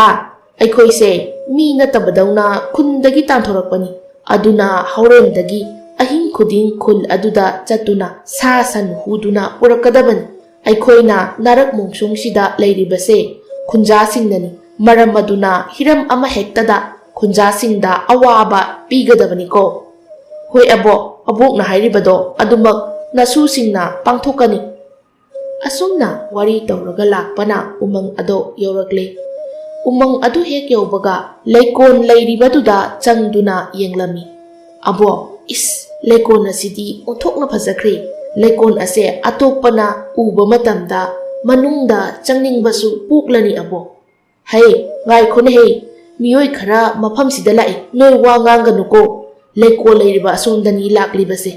ꯑꯩꯈꯣꯏꯁꯦ ꯃꯤ ꯅꯠꯇꯕꯗꯧꯅ ꯈꯨꯟꯗꯒꯤ ꯇꯥꯟꯊꯣꯔꯛꯄꯅꯤ꯫ ꯑꯗꯨꯅ ꯍꯣꯔꯦꯟꯗꯒꯤ ꯑꯍꯤꯡ ꯈꯨꯗꯤꯡ ꯈꯨꯜ ꯑꯗꯨꯗ ꯆꯠꯇꯨꯅ ꯁꯥ ꯁꯟ ꯍꯨꯗꯨꯅ ꯄꯨꯔꯛꯀꯗꯕꯅꯤ꯫ ꯑꯩꯈꯣꯏꯅ ꯅꯥꯔꯛ ꯃꯣꯡꯁꯣꯡꯁꯤꯗ ꯂꯩꯔꯤꯕꯁꯦ ꯈꯨꯟꯖꯥꯁꯤꯡꯅꯅꯤ꯫ ꯃꯔꯝ ꯑꯗꯨꯅ ꯍꯤꯔꯝ ꯑꯃꯍꯦꯛꯇꯗ ꯈꯨꯟꯖꯥꯁꯤꯡꯗ ꯑꯋꯥꯕ ꯄꯤꯒꯗꯕꯅꯤꯀꯣ꯫ ꯍꯣꯏ ꯑꯕꯣꯛ, ꯑꯕꯣꯛꯅ ꯍꯥꯏꯔꯤꯕꯗꯣ ꯑꯗꯨꯃꯛ ꯅꯁꯨꯁꯤꯡꯅ ꯄꯥꯡꯊꯣꯛꯀꯅꯤ꯫" ꯑꯁꯨꯝꯅ ꯋꯥꯔꯤ ꯇꯧꯔꯒ ꯂꯥꯛꯄꯅ ꯎꯃꯪ ꯑꯗꯣ ꯌꯧꯔꯛꯂꯦ꯫ ꯎꯃꯪ ꯑꯗꯨ ꯍꯦꯛ ꯌꯧꯕꯒ ꯂꯩꯀꯣꯜ ꯂꯩꯔꯤꯕꯗꯨꯗ ꯆꯪꯗꯨꯅ ꯌꯦꯡꯂꯝꯃꯤ꯫ "ꯑꯕꯣꯛ, ꯏꯁ, ꯂꯩꯀꯣꯜ ꯑꯁꯤꯗꯤ ꯑꯣꯟꯊꯣꯛꯅ ꯐꯖꯈ꯭ꯔꯦ꯫ ꯂꯩꯀꯣꯜ ꯑꯁꯦ ꯑꯇꯣꯞꯄꯅ ꯎꯕ ꯃꯇꯝꯗ ꯃꯅꯨꯡꯗ ꯆꯪꯅꯤꯡꯕꯁꯨ ꯄꯣꯛꯂꯅꯤ ꯑꯕꯣꯛ꯫" "ꯍꯩ, ꯉꯥꯏꯈꯣꯅꯦ ꯍꯩ, ꯃꯤꯑꯣꯏ ꯈꯔ ꯃꯐꯝꯁꯤꯗ ꯂꯥꯛꯏ꯫ ꯅꯣꯏ ꯋꯥ ꯉꯥꯡꯒꯅꯨꯀꯣ꯫ ꯂꯩꯀꯣꯜ ꯂꯩꯔꯤꯕ ꯑꯁꯣꯝꯗꯅꯤ ꯂꯥꯛꯂꯤꯕꯁꯦ꯫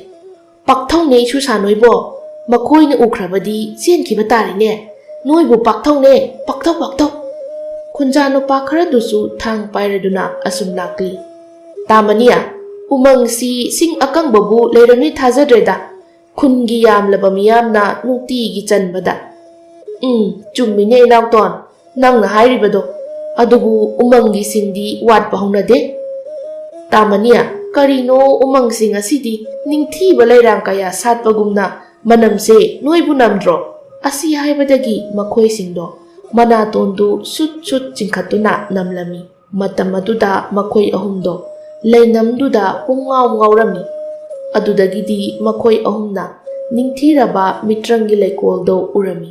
ꯄꯥꯛꯊꯧꯅꯦ ꯏꯁꯨꯁꯥ ꯅꯣꯏꯕꯣ꯫ ꯃꯈꯣꯏꯅ ꯎꯈ꯭ꯔꯕꯗꯤ ꯆꯦꯟꯈꯤꯕ ꯇꯥꯔꯦꯅꯦ꯫ ꯅꯣꯏꯕꯨ ꯄꯥꯛꯊꯧꯅꯦ, ꯄꯥꯛꯊꯧ, ꯄꯥꯛꯊꯧ꯫" ꯈꯨꯟꯖꯥ ꯅꯨꯄꯥ ꯈꯔꯗꯨꯁꯨ ꯊꯥꯡ ꯄꯥꯏꯔꯗꯨꯅ ꯑꯁꯨꯝ ꯂꯥꯛꯂꯤ꯫ "ꯇꯥꯃꯅꯤ, ꯎꯃꯪꯁꯤ ꯁꯤꯡ ꯑꯀꯪꯕꯕꯨ ꯂꯩꯔꯝꯅꯤ ꯊꯥꯖꯗ꯭ꯔꯦꯗ꯫ ꯈꯨꯟꯒꯤ ꯌꯥꯝꯂꯕ ꯃꯤꯌꯥꯝꯅ ꯅꯨꯡꯇꯤꯒꯤ ꯆꯟꯕꯗ꯫" "ꯎꯝ, ꯆꯨꯝꯃꯤꯅꯦ ꯏꯅꯥꯎꯇꯣꯟ, ꯅꯪꯅ ꯍꯥꯏꯔꯤꯕꯗꯣ꯫ ꯑꯗꯨꯕꯨ ꯎꯃꯪꯒꯤ ꯁꯤꯡꯗꯤ ꯋꯥꯠꯄ ꯍꯧꯅꯗꯦ꯫" "ꯇꯥꯃꯅꯤ, ꯀꯔꯤꯅꯣ ꯎꯃꯪꯁꯤꯡ ꯑꯁꯤꯗꯤ ꯅꯤꯡꯊꯤꯕ ꯂꯩꯔꯥꯡ ꯀꯌꯥ ꯁꯥꯠꯄꯒꯨꯝꯅ ꯃꯅꯝꯁꯦ ꯅꯣꯏꯕꯨ ꯅꯝꯗ꯭ꯔꯣ?" ꯑꯁꯤ ꯍꯥꯏꯕꯗꯒꯤ ꯃꯈꯣꯏꯁꯤꯡꯗꯣ ꯃꯅꯥꯇꯣꯟꯗꯨ ꯁꯨꯠ ꯁꯨꯠ ꯆꯤꯡꯈꯠꯇꯨꯅ ꯅꯝꯂꯝꯃꯤ꯫ ꯃꯇꯝ ꯑꯗꯨꯗ ꯃꯈꯣꯏ ꯑꯍꯨꯝꯗꯣ ꯂꯩꯅꯝꯗꯨꯗ ꯄꯨꯡꯉꯥꯎ ꯉꯥꯎꯔꯝꯃꯤ꯫ ꯑꯗꯨꯗꯒꯤꯗꯤ ꯃꯈꯣꯏ ꯑꯍꯨꯝꯅ ꯅꯤꯡꯊꯤꯔꯕ ꯃꯤꯇ꯭ꯔꯪꯒꯤ ꯂꯩꯀꯣꯜꯗꯣ ꯎꯔꯝꯃꯤ꯫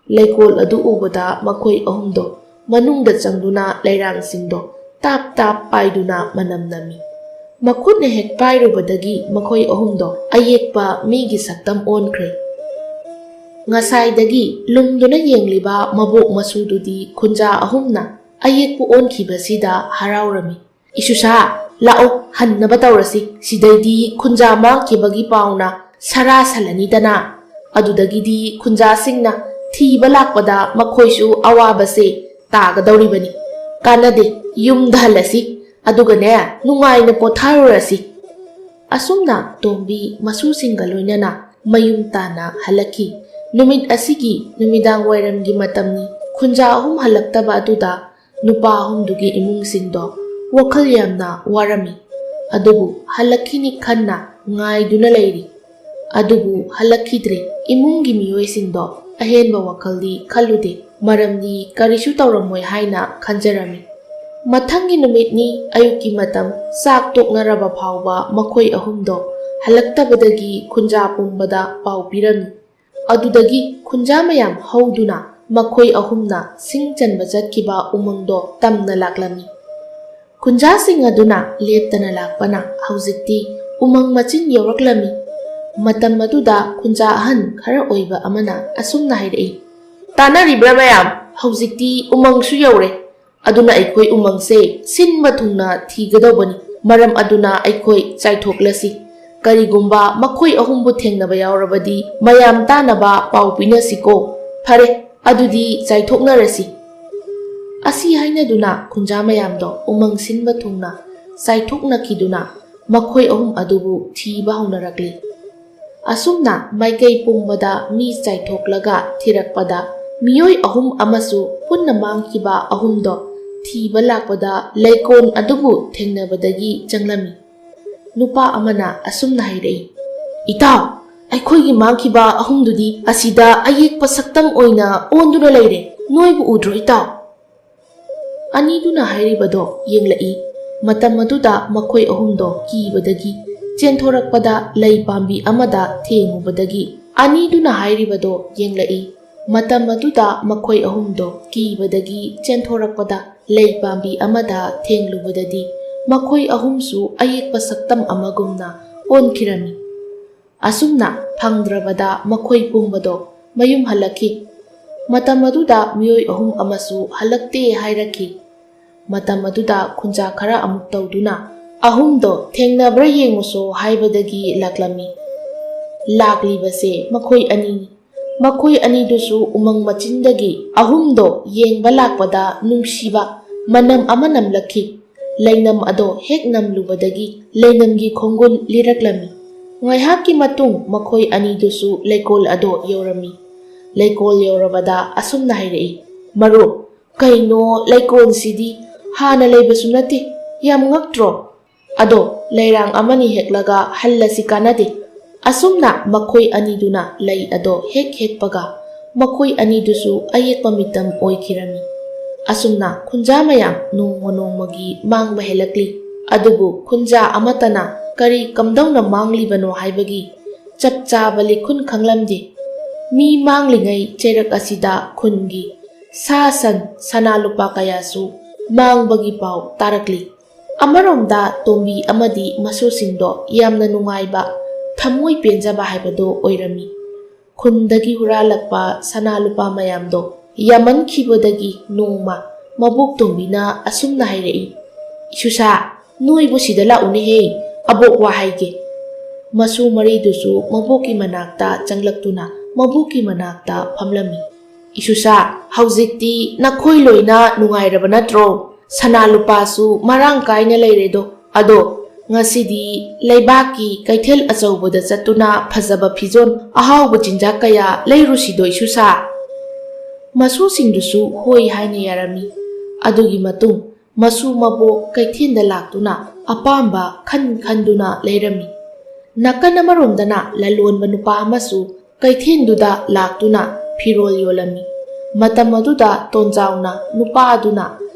ꯂꯩꯀꯣꯜ ꯑꯗꯨ ꯎꯕꯗ ꯃꯈꯣꯏ ꯑꯍꯨꯝꯗꯣ ꯃꯅꯨꯡꯗ ꯆꯪꯗꯨꯅ ꯂꯩꯔꯥꯡꯁꯤꯡꯗꯣ ꯇꯥꯞ ꯇꯥꯞ ꯄꯥꯏꯗꯨꯅ ꯃꯅꯝ ꯅꯝꯃꯤ꯫ ꯃꯈꯨꯠꯅ ꯍꯦꯛ ꯄꯥꯏꯔꯨꯕꯗꯒꯤ ꯃꯈꯣꯏ ꯑꯍꯨꯝꯗꯣ ꯑꯌꯦꯛꯄ ꯃꯤꯒꯤ ꯁꯛꯇꯝ ꯑꯣꯟꯈ꯭ꯔꯦ꯫ ꯉꯁꯥꯏꯗꯒꯤ ꯂꯨꯝꯗꯨꯅ ꯌꯦꯡꯂꯤꯕ ꯃꯕꯣꯛ ꯃꯁꯨꯗꯨꯗꯤ ꯈꯨꯟꯖꯥ ꯑꯍꯨꯝꯅ ꯑꯌꯦꯛꯄ ꯑꯣꯟꯈꯤꯕꯁꯤꯗ ꯍꯔꯥꯎꯔꯝꯃꯤ꯫ "ꯏꯁꯨꯁꯥ, ꯂꯥꯛꯑꯣ, ꯍꯟꯅꯕ ꯇꯧꯔꯁꯤ꯫ ꯁꯤꯗꯩꯗꯤ ꯈꯨꯟꯖꯥ ꯃꯥꯡꯈꯤꯕꯒꯤ ꯄꯥꯎꯅ ꯁꯔꯥ ꯁꯜꯂꯅꯤꯗꯅ꯫ ꯑꯗꯨꯗꯒꯤꯗꯤ ꯈꯨꯟꯖꯥꯁꯤꯡꯅ ꯊꯤꯕ ꯂꯥꯛꯄꯗ ꯃꯈꯣꯏꯁꯨ ꯑꯋꯥꯕꯁꯦ ꯇꯥꯒꯗꯧꯔꯤꯕꯅꯤ꯫ ꯀꯥꯟꯅꯗꯦ, ꯌꯨꯝꯗ ꯍꯜꯂꯁꯤ꯫ ꯑꯗꯨꯒꯅꯦ, ꯅꯨꯡꯉꯥꯏꯅ ꯄꯣꯊꯥꯔꯨꯔꯁꯤ꯫" ꯑꯁꯨꯝꯅ ꯇꯣꯝꯕꯤ ꯃꯁꯨꯁꯤꯡꯒ ꯂꯣꯏꯅꯅ ꯃꯌꯨꯝ ꯇꯥꯟꯅ ꯍꯜꯂꯛꯈꯤ꯫ ꯅꯨꯃꯤꯠ ꯑꯁꯤꯒꯤ ꯅꯨꯃꯤꯗꯥꯡ ꯋꯥꯏꯔꯝꯒꯤ ꯃꯇꯝꯅꯤ꯫ ꯈꯨꯟꯖꯥ ꯑꯍꯨꯝ ꯍꯜꯂꯛꯇꯕ ꯑꯗꯨꯗ ꯅꯨꯄꯥ ꯑꯍꯨꯝꯗꯨꯒꯤ ꯏꯃꯨꯡꯁꯤꯡꯗꯣ ꯋꯥꯈꯜ ꯌꯥꯝꯅ ꯋꯥꯔꯝꯃꯤ꯫ ꯑꯗꯨꯕꯨ ꯍꯜꯂꯛꯈꯤꯅꯤ ꯈꯟꯅ ꯉꯥꯏꯗꯨꯅ ꯂꯩꯔꯤ꯫ ꯑꯗꯨꯕꯨ ꯍꯜꯂꯛꯈꯤꯗ꯭ꯔꯦ꯫ ꯏꯃꯨꯡꯒꯤ ꯃꯤꯑꯣꯏꯁꯤꯡꯗꯣ ꯑꯍꯦꯟꯕ ꯋꯥꯈꯜꯗꯤ ꯈꯜꯂꯨꯗꯦ, ꯃꯔꯝꯗꯤ ꯀꯔꯤꯁꯨ ꯇꯧꯔꯝꯃꯣꯏ ꯍꯥꯏꯅ ꯈꯟꯖꯔꯝꯃꯤ꯫ ꯃꯊꯪꯒꯤ ꯅꯨꯃꯤꯠꯅꯤ꯫ ꯑꯌꯨꯛꯀꯤ ꯃꯇꯝ ꯆꯥꯛ ꯇꯣꯛꯅꯔꯕ ꯐꯥꯎꯕ ꯃꯈꯣꯏ ꯑꯍꯨꯝꯗꯣ ꯍꯜꯂꯛꯇꯕꯗꯒꯤ ꯈꯨꯟꯖꯥ ꯄꯨꯝꯕꯗ ꯄꯥꯎ ꯄꯤꯔꯝꯃꯤ꯫ ꯑꯗꯨꯗꯒꯤ ꯈꯨꯟꯖꯥ ꯃꯌꯥꯝ ꯍꯧꯗꯨꯅ ꯃꯈꯣꯏ ꯑꯍꯨꯝꯅ ꯁꯤꯡ ꯆꯟꯕ ꯆꯠꯈꯤꯕ ꯎꯃꯪꯗꯣ ꯇꯝꯅ ꯂꯥꯛꯂꯝꯃꯤ꯫ ꯈꯨꯟꯖꯥꯁꯤꯡ ꯑꯗꯨꯅ ꯂꯦꯞꯇꯅ ꯂꯥꯛꯄꯅ ꯍꯧꯖꯤꯛꯇꯤ ꯎꯃꯪ ꯃꯆꯤꯟ ꯌꯧꯔꯛꯂꯝꯃꯤ꯫ ꯃꯇꯝ ꯑꯗꯨꯗ ꯈꯨꯟꯖꯥ ꯑꯍꯟ ꯈꯔ ꯑꯣꯏꯕ ꯑꯃꯅ ꯑꯁꯨꯝꯅ ꯍꯥꯏꯔꯛꯏ, "ꯇꯥꯅꯔꯤꯕ꯭ꯔꯥ ꯃꯌꯥꯝ? ꯍꯧꯖꯤꯛꯇꯤ ꯎꯃꯪꯁꯨ ꯌꯧꯔꯦ꯫ ꯑꯗꯨꯅ ꯑꯩꯈꯣꯏ ꯎꯃꯪꯁꯦ ꯁꯤꯟꯕ ꯊꯨꯡꯅ ꯊꯤꯒꯗꯧꯕꯅꯤ꯫ ꯃꯔꯝ ꯑꯗꯨꯅ ꯑꯩꯈꯣꯏ ꯆꯥꯏꯊꯣꯛꯂꯁꯤ꯫ ꯀꯔꯤꯒꯨꯝꯕ ꯃꯈꯣꯏ ꯑꯍꯨꯝꯕꯨ ꯊꯦꯡꯅꯕ ꯌꯥꯎꯔꯕꯗꯤ ꯃꯌꯥꯝ ꯇꯥꯅꯕ ꯄꯥꯎ ꯄꯤꯅꯁꯤꯀꯣ꯫ ꯐꯔꯦ, ꯑꯗꯨꯗꯤ ꯆꯥꯏꯊꯣꯛꯅꯔꯁꯤ꯫" ꯑꯁꯤ ꯍꯥꯏꯅꯗꯨꯅ ꯈꯨꯟꯖꯥ ꯃꯌꯥꯝꯗꯣ ꯎꯃꯪ ꯁꯤꯟꯕ ꯊꯨꯡꯅ ꯆꯥꯏꯊꯣꯛꯅꯈꯤꯗꯨꯅ ꯃꯈꯣꯏ ꯑꯍꯨꯝ ꯑꯗꯨꯕꯨ ꯊꯤꯕ ꯍꯧꯅꯔꯛꯂꯤ꯫ ꯑꯁꯨꯝꯅ ꯃꯥꯏꯀꯩ ꯄꯨꯝꯕꯗ ꯃꯤ ꯆꯥꯏꯊꯣꯛꯂꯒ ꯊꯤꯔꯛꯄꯗ ꯃꯤꯑꯣꯏ ꯑꯍꯨꯝ ꯑꯃꯁꯨ ꯄꯨꯟꯅ ꯃꯥꯡꯈꯤꯕ ꯑꯍꯨꯝꯗꯣ ꯊꯤꯕ ꯂꯥꯛꯄꯗ ꯂꯩꯀꯣꯜ ꯑꯗꯨꯕꯨ ꯊꯦꯡꯅꯕꯗꯒꯤ ꯆꯪꯂꯝꯃꯤ꯫ ꯅꯨꯄꯥ ꯑꯃꯅ ꯑꯁꯨꯝꯅ ꯍꯥꯏꯔꯛꯏ, "ꯏꯇꯥꯎ, ꯑꯩꯈꯣꯏꯒꯤ ꯃꯥꯡꯈꯤꯕ ꯑꯍꯨꯝꯗꯨꯗꯤ ꯑꯁꯤꯗ ꯑꯌꯦꯛꯄ ꯁꯛꯇꯝ ꯑꯣꯏꯅ ꯑꯣꯟꯗꯨꯅ ꯂꯩꯔꯦ꯫ ꯅꯣꯏꯕꯨ ꯎꯗ꯭ꯔꯣ ꯏꯇꯥꯎ?" ꯑꯅꯤꯗꯨꯅ ꯍꯥꯏꯔꯤꯕꯗꯣ ꯌꯦꯡꯂꯛꯏ꯫ ꯃꯇꯝ ꯑꯗꯨꯗ ꯃꯈꯣꯏ ꯑꯍꯨꯝꯗꯣ ꯀꯤꯕꯗꯒꯤ ꯆꯦꯟꯊꯣꯔꯛꯄꯗ ꯂꯩ ꯄꯥꯝꯕꯤ ꯑꯃꯗ ꯊꯦꯡꯉꯨꯕꯗꯒꯤ, ꯑꯅꯤꯗꯨꯅ ꯍꯥꯏꯔꯤꯕꯗꯣ ꯌꯦꯡꯂꯛꯏ꯫ ꯃꯇꯝ ꯑꯗꯨꯗ ꯃꯈꯣꯏ ꯑꯍꯨꯝꯗꯣ ꯀꯤꯕꯗꯒꯤ ꯆꯦꯟꯊꯣꯔꯛꯄꯗ ꯂꯩ ꯄꯥꯝꯕꯤ ꯑꯃꯗ ꯊꯦꯡꯂꯨꯕꯗꯗꯤ ꯃꯈꯣꯏ ꯑꯍꯨꯝꯁꯨ ꯑꯌꯦꯛꯄ ꯁꯛꯇꯝ ꯑꯃꯒꯨꯝꯅ ꯑꯣꯟꯈꯤꯔꯝꯃꯤ꯫ ꯑꯁꯨꯝꯅ ꯐꯪꯗ꯭ꯔꯕꯗ ꯃꯈꯣꯏ ꯄꯨꯝꯕꯗꯣ ꯃꯌꯨꯝ ꯍꯜꯂꯛꯈꯤ꯫ ꯃꯇꯝ ꯑꯗꯨꯗ ꯃꯤꯑꯣꯏ ꯑꯍꯨꯝ ꯑꯃꯁꯨ ꯍꯜꯂꯛꯇꯦ ꯍꯥꯏꯔꯛꯈꯤ꯫ ꯃꯇꯝ ꯑꯗꯨꯗ ꯈꯨꯟꯖꯥ ꯈꯔ ꯑꯃꯨꯛ ꯇꯧꯗꯨꯅ ꯑꯍꯨꯝꯗꯣ ꯊꯦꯡꯅꯕ꯭ꯔꯥ ꯌꯦꯡꯉꯨꯁꯣ ꯍꯥꯏꯕꯗꯒꯤ ꯂꯥꯛꯂꯝꯃꯤ꯫ ꯂꯥꯛꯂꯤꯕꯁꯦ ꯃꯈꯣꯏ ꯑꯅꯤꯅꯤ꯫ ꯃꯈꯣꯏ ꯑꯅꯤꯗꯨꯁꯨ ꯎꯃꯪ ꯃꯆꯤꯟꯗꯒꯤ ꯑꯍꯨꯝꯗꯣ ꯌꯦꯡꯕ ꯂꯥꯛꯄꯗ ꯅꯨꯡꯁꯤꯕ ꯃꯅꯝ ꯑꯃ ꯅꯝꯂꯛꯈꯤ꯫ ꯂꯩꯅꯝ ꯑꯗꯣ ꯍꯦꯛ ꯅꯝꯂꯨꯕꯗꯒꯤ ꯂꯩꯅꯝꯒꯤ ꯈꯣꯡꯒꯨꯜ ꯂꯤꯔꯛꯂꯝꯃꯤ꯫ ꯉꯥꯏꯍꯥꯛꯀꯤ ꯃꯇꯨꯡ ꯃꯈꯣꯏ ꯑꯅꯤꯗꯨꯁꯨ ꯂꯩꯀꯣꯜ ꯑꯗꯣ ꯌꯧꯔꯝꯃꯤ꯫ ꯂꯩꯀꯣꯜ ꯌꯧꯔꯕꯗ ꯑꯁꯨꯝꯅ ꯍꯥꯏꯔꯛꯏ, "ꯃꯔꯨꯞ, ꯀꯩꯅꯣ ꯂꯩꯀꯣꯜꯁꯤꯗꯤ ꯍꯥꯟꯅ ꯂꯩꯕꯁꯨ ꯅꯠꯇꯦ, ꯌꯥꯝ ꯉꯛꯇ꯭ꯔꯣ? ꯑꯗꯣ ꯂꯩꯔꯥꯡ ꯑꯃꯅꯤ ꯍꯦꯛꯂꯒ ꯍꯜꯂꯁꯤ ꯀꯥꯟꯅꯗꯦ?" ꯑꯁꯨꯝꯅ ꯃꯈꯣꯏ ꯑꯅꯤꯗꯨꯅ ꯂꯩ ꯑꯗꯣ ꯍꯦꯛ ꯍꯦꯛꯄꯒ ꯃꯈꯣꯏ ꯑꯅꯤꯗꯨꯁꯨ ꯑꯌꯦꯛꯄ ꯃꯤꯇꯝ ꯑꯣꯏꯈꯤꯔꯝꯃꯤ꯫ ꯑꯁꯨꯝꯅ ꯈꯨꯟꯖꯥ ꯃꯌꯥꯝ ꯅꯣꯡꯃ ꯅꯣꯡꯃꯒꯤ ꯃꯥꯡꯕ ꯍꯦꯜꯂꯛꯂꯤ꯫ ꯑꯗꯨꯕꯨ ꯈꯨꯟꯖꯥ ꯑꯃꯠꯇꯅ ꯀꯔꯤ ꯀꯝꯗꯧꯅ ꯃꯥꯡꯂꯤꯕꯅꯣ ꯍꯥꯏꯕꯒꯤ ꯆꯞ ꯆꯥꯕ ꯂꯤꯈꯨꯟ ꯈꯪꯂꯝꯗꯦ꯫ ꯃꯤ ꯃꯥꯡꯂꯤꯉꯩ ꯆꯩꯔꯛ ꯑꯁꯤꯗ ꯈꯨꯟꯒꯤ ꯁꯥ ꯁꯟ, ꯁꯅꯥ ꯂꯨꯄꯥ ꯀꯌꯥꯁꯨ ꯃꯥꯡꯕꯒꯤ ꯄꯥꯎ ꯇꯥꯔꯛꯂꯤ꯫ ꯑꯃꯔꯣꯝꯗ ꯇꯣꯝꯕꯤ ꯑꯃꯗꯤ ꯃꯁꯨꯁꯤꯡꯗꯣ ꯌꯥꯝꯅ ꯅꯨꯡꯉꯥꯏꯕ, ꯊꯃꯣꯏ ꯄꯦꯟꯖꯕ ꯍꯥꯏꯕꯗꯣ ꯑꯣꯏꯔꯝꯃꯤ꯫ ꯈꯨꯟꯗꯒꯤ ꯍꯨꯔꯥꯜꯂꯛꯄ ꯁꯅꯥ ꯂꯨꯄꯥ ꯃꯌꯥꯝꯗꯣ ꯌꯥꯝꯃꯟꯈꯤꯕꯗꯒꯤ ꯅꯣꯡꯃ ꯃꯕꯣꯛ ꯇꯣꯝꯕꯤꯅ ꯑꯁꯨꯝꯅ ꯍꯥꯏꯔꯛꯏ, "ꯏꯁꯨꯁꯥ, ꯅꯣꯏꯕꯨ ꯁꯤꯗ ꯂꯥꯛꯎꯅꯦꯍꯦ, ꯑꯕꯣꯛ ꯋꯥ ꯍꯥꯏꯒꯦ꯫" ꯃꯁꯨ ꯃꯔꯤꯗꯨꯁꯨ ꯃꯕꯣꯛꯀꯤ ꯃꯅꯥꯛꯇ ꯆꯪꯂꯛꯇꯨꯅ ꯃꯕꯣꯛꯀꯤ ꯃꯅꯥꯛꯇ ꯐꯝꯂꯝꯃꯤ꯫ "ꯏꯁꯨꯁꯥ, ꯍꯧꯖꯤꯛꯇꯤ ꯅꯈꯣꯏ ꯂꯣꯏꯅ ꯅꯨꯡꯉꯥꯏꯔꯕ ꯅꯠꯇ꯭ꯔꯣ? ꯁꯅꯥ ꯂꯨꯄꯥꯁꯨ ꯃꯔꯥꯡ ꯀꯥꯏꯅ ꯂꯩꯔꯦꯗꯣ꯫ ꯑꯗꯣ ꯉꯁꯤꯗꯤ ꯂꯩꯕꯥꯛꯀꯤ ꯀꯩꯊꯦꯜ ꯑꯆꯧꯕꯗ ꯆꯠꯇꯨꯅ ꯐꯖꯕ ꯐꯤꯖꯣꯜ, ꯑꯍꯥꯎꯕ ꯆꯤꯟꯖꯥꯛ ꯀꯌꯥ ꯂꯩꯔꯨꯁꯤꯗꯣ ꯏꯁꯨꯁꯥ?" ꯃꯁꯨꯁꯤꯡꯗꯨꯁꯨ ꯍꯣꯏ ꯍꯥꯏꯅ ꯌꯥꯔꯝꯃꯤ꯫ ꯑꯗꯨꯒꯤ ꯃꯇꯨꯡ ꯃꯁꯨ ꯃꯕꯣꯛ ꯀꯩꯊꯦꯜꯗ ꯂꯥꯛꯇꯨꯅ ꯑꯄꯥꯝꯕ ꯈꯟ ꯈꯟꯗꯨꯅ ꯂꯩꯔꯝꯃꯤ꯫ ꯅꯥꯀꯟ ꯑꯃꯔꯣꯝꯗꯅ ꯂꯂꯣꯟꯕ ꯅꯨꯄꯥ ꯑꯃꯁꯨ ꯀꯩꯊꯦꯜꯗꯨꯗ ꯂꯥꯛꯇꯨꯅ ꯐꯤꯔꯣꯜ ꯌꯣꯜꯂꯝꯃꯤ꯫ ꯃꯇꯝ ꯑꯗꯨꯗ ꯇꯣꯟꯖꯥꯎꯅ ꯅꯨꯄꯥ ꯑꯗꯨꯅ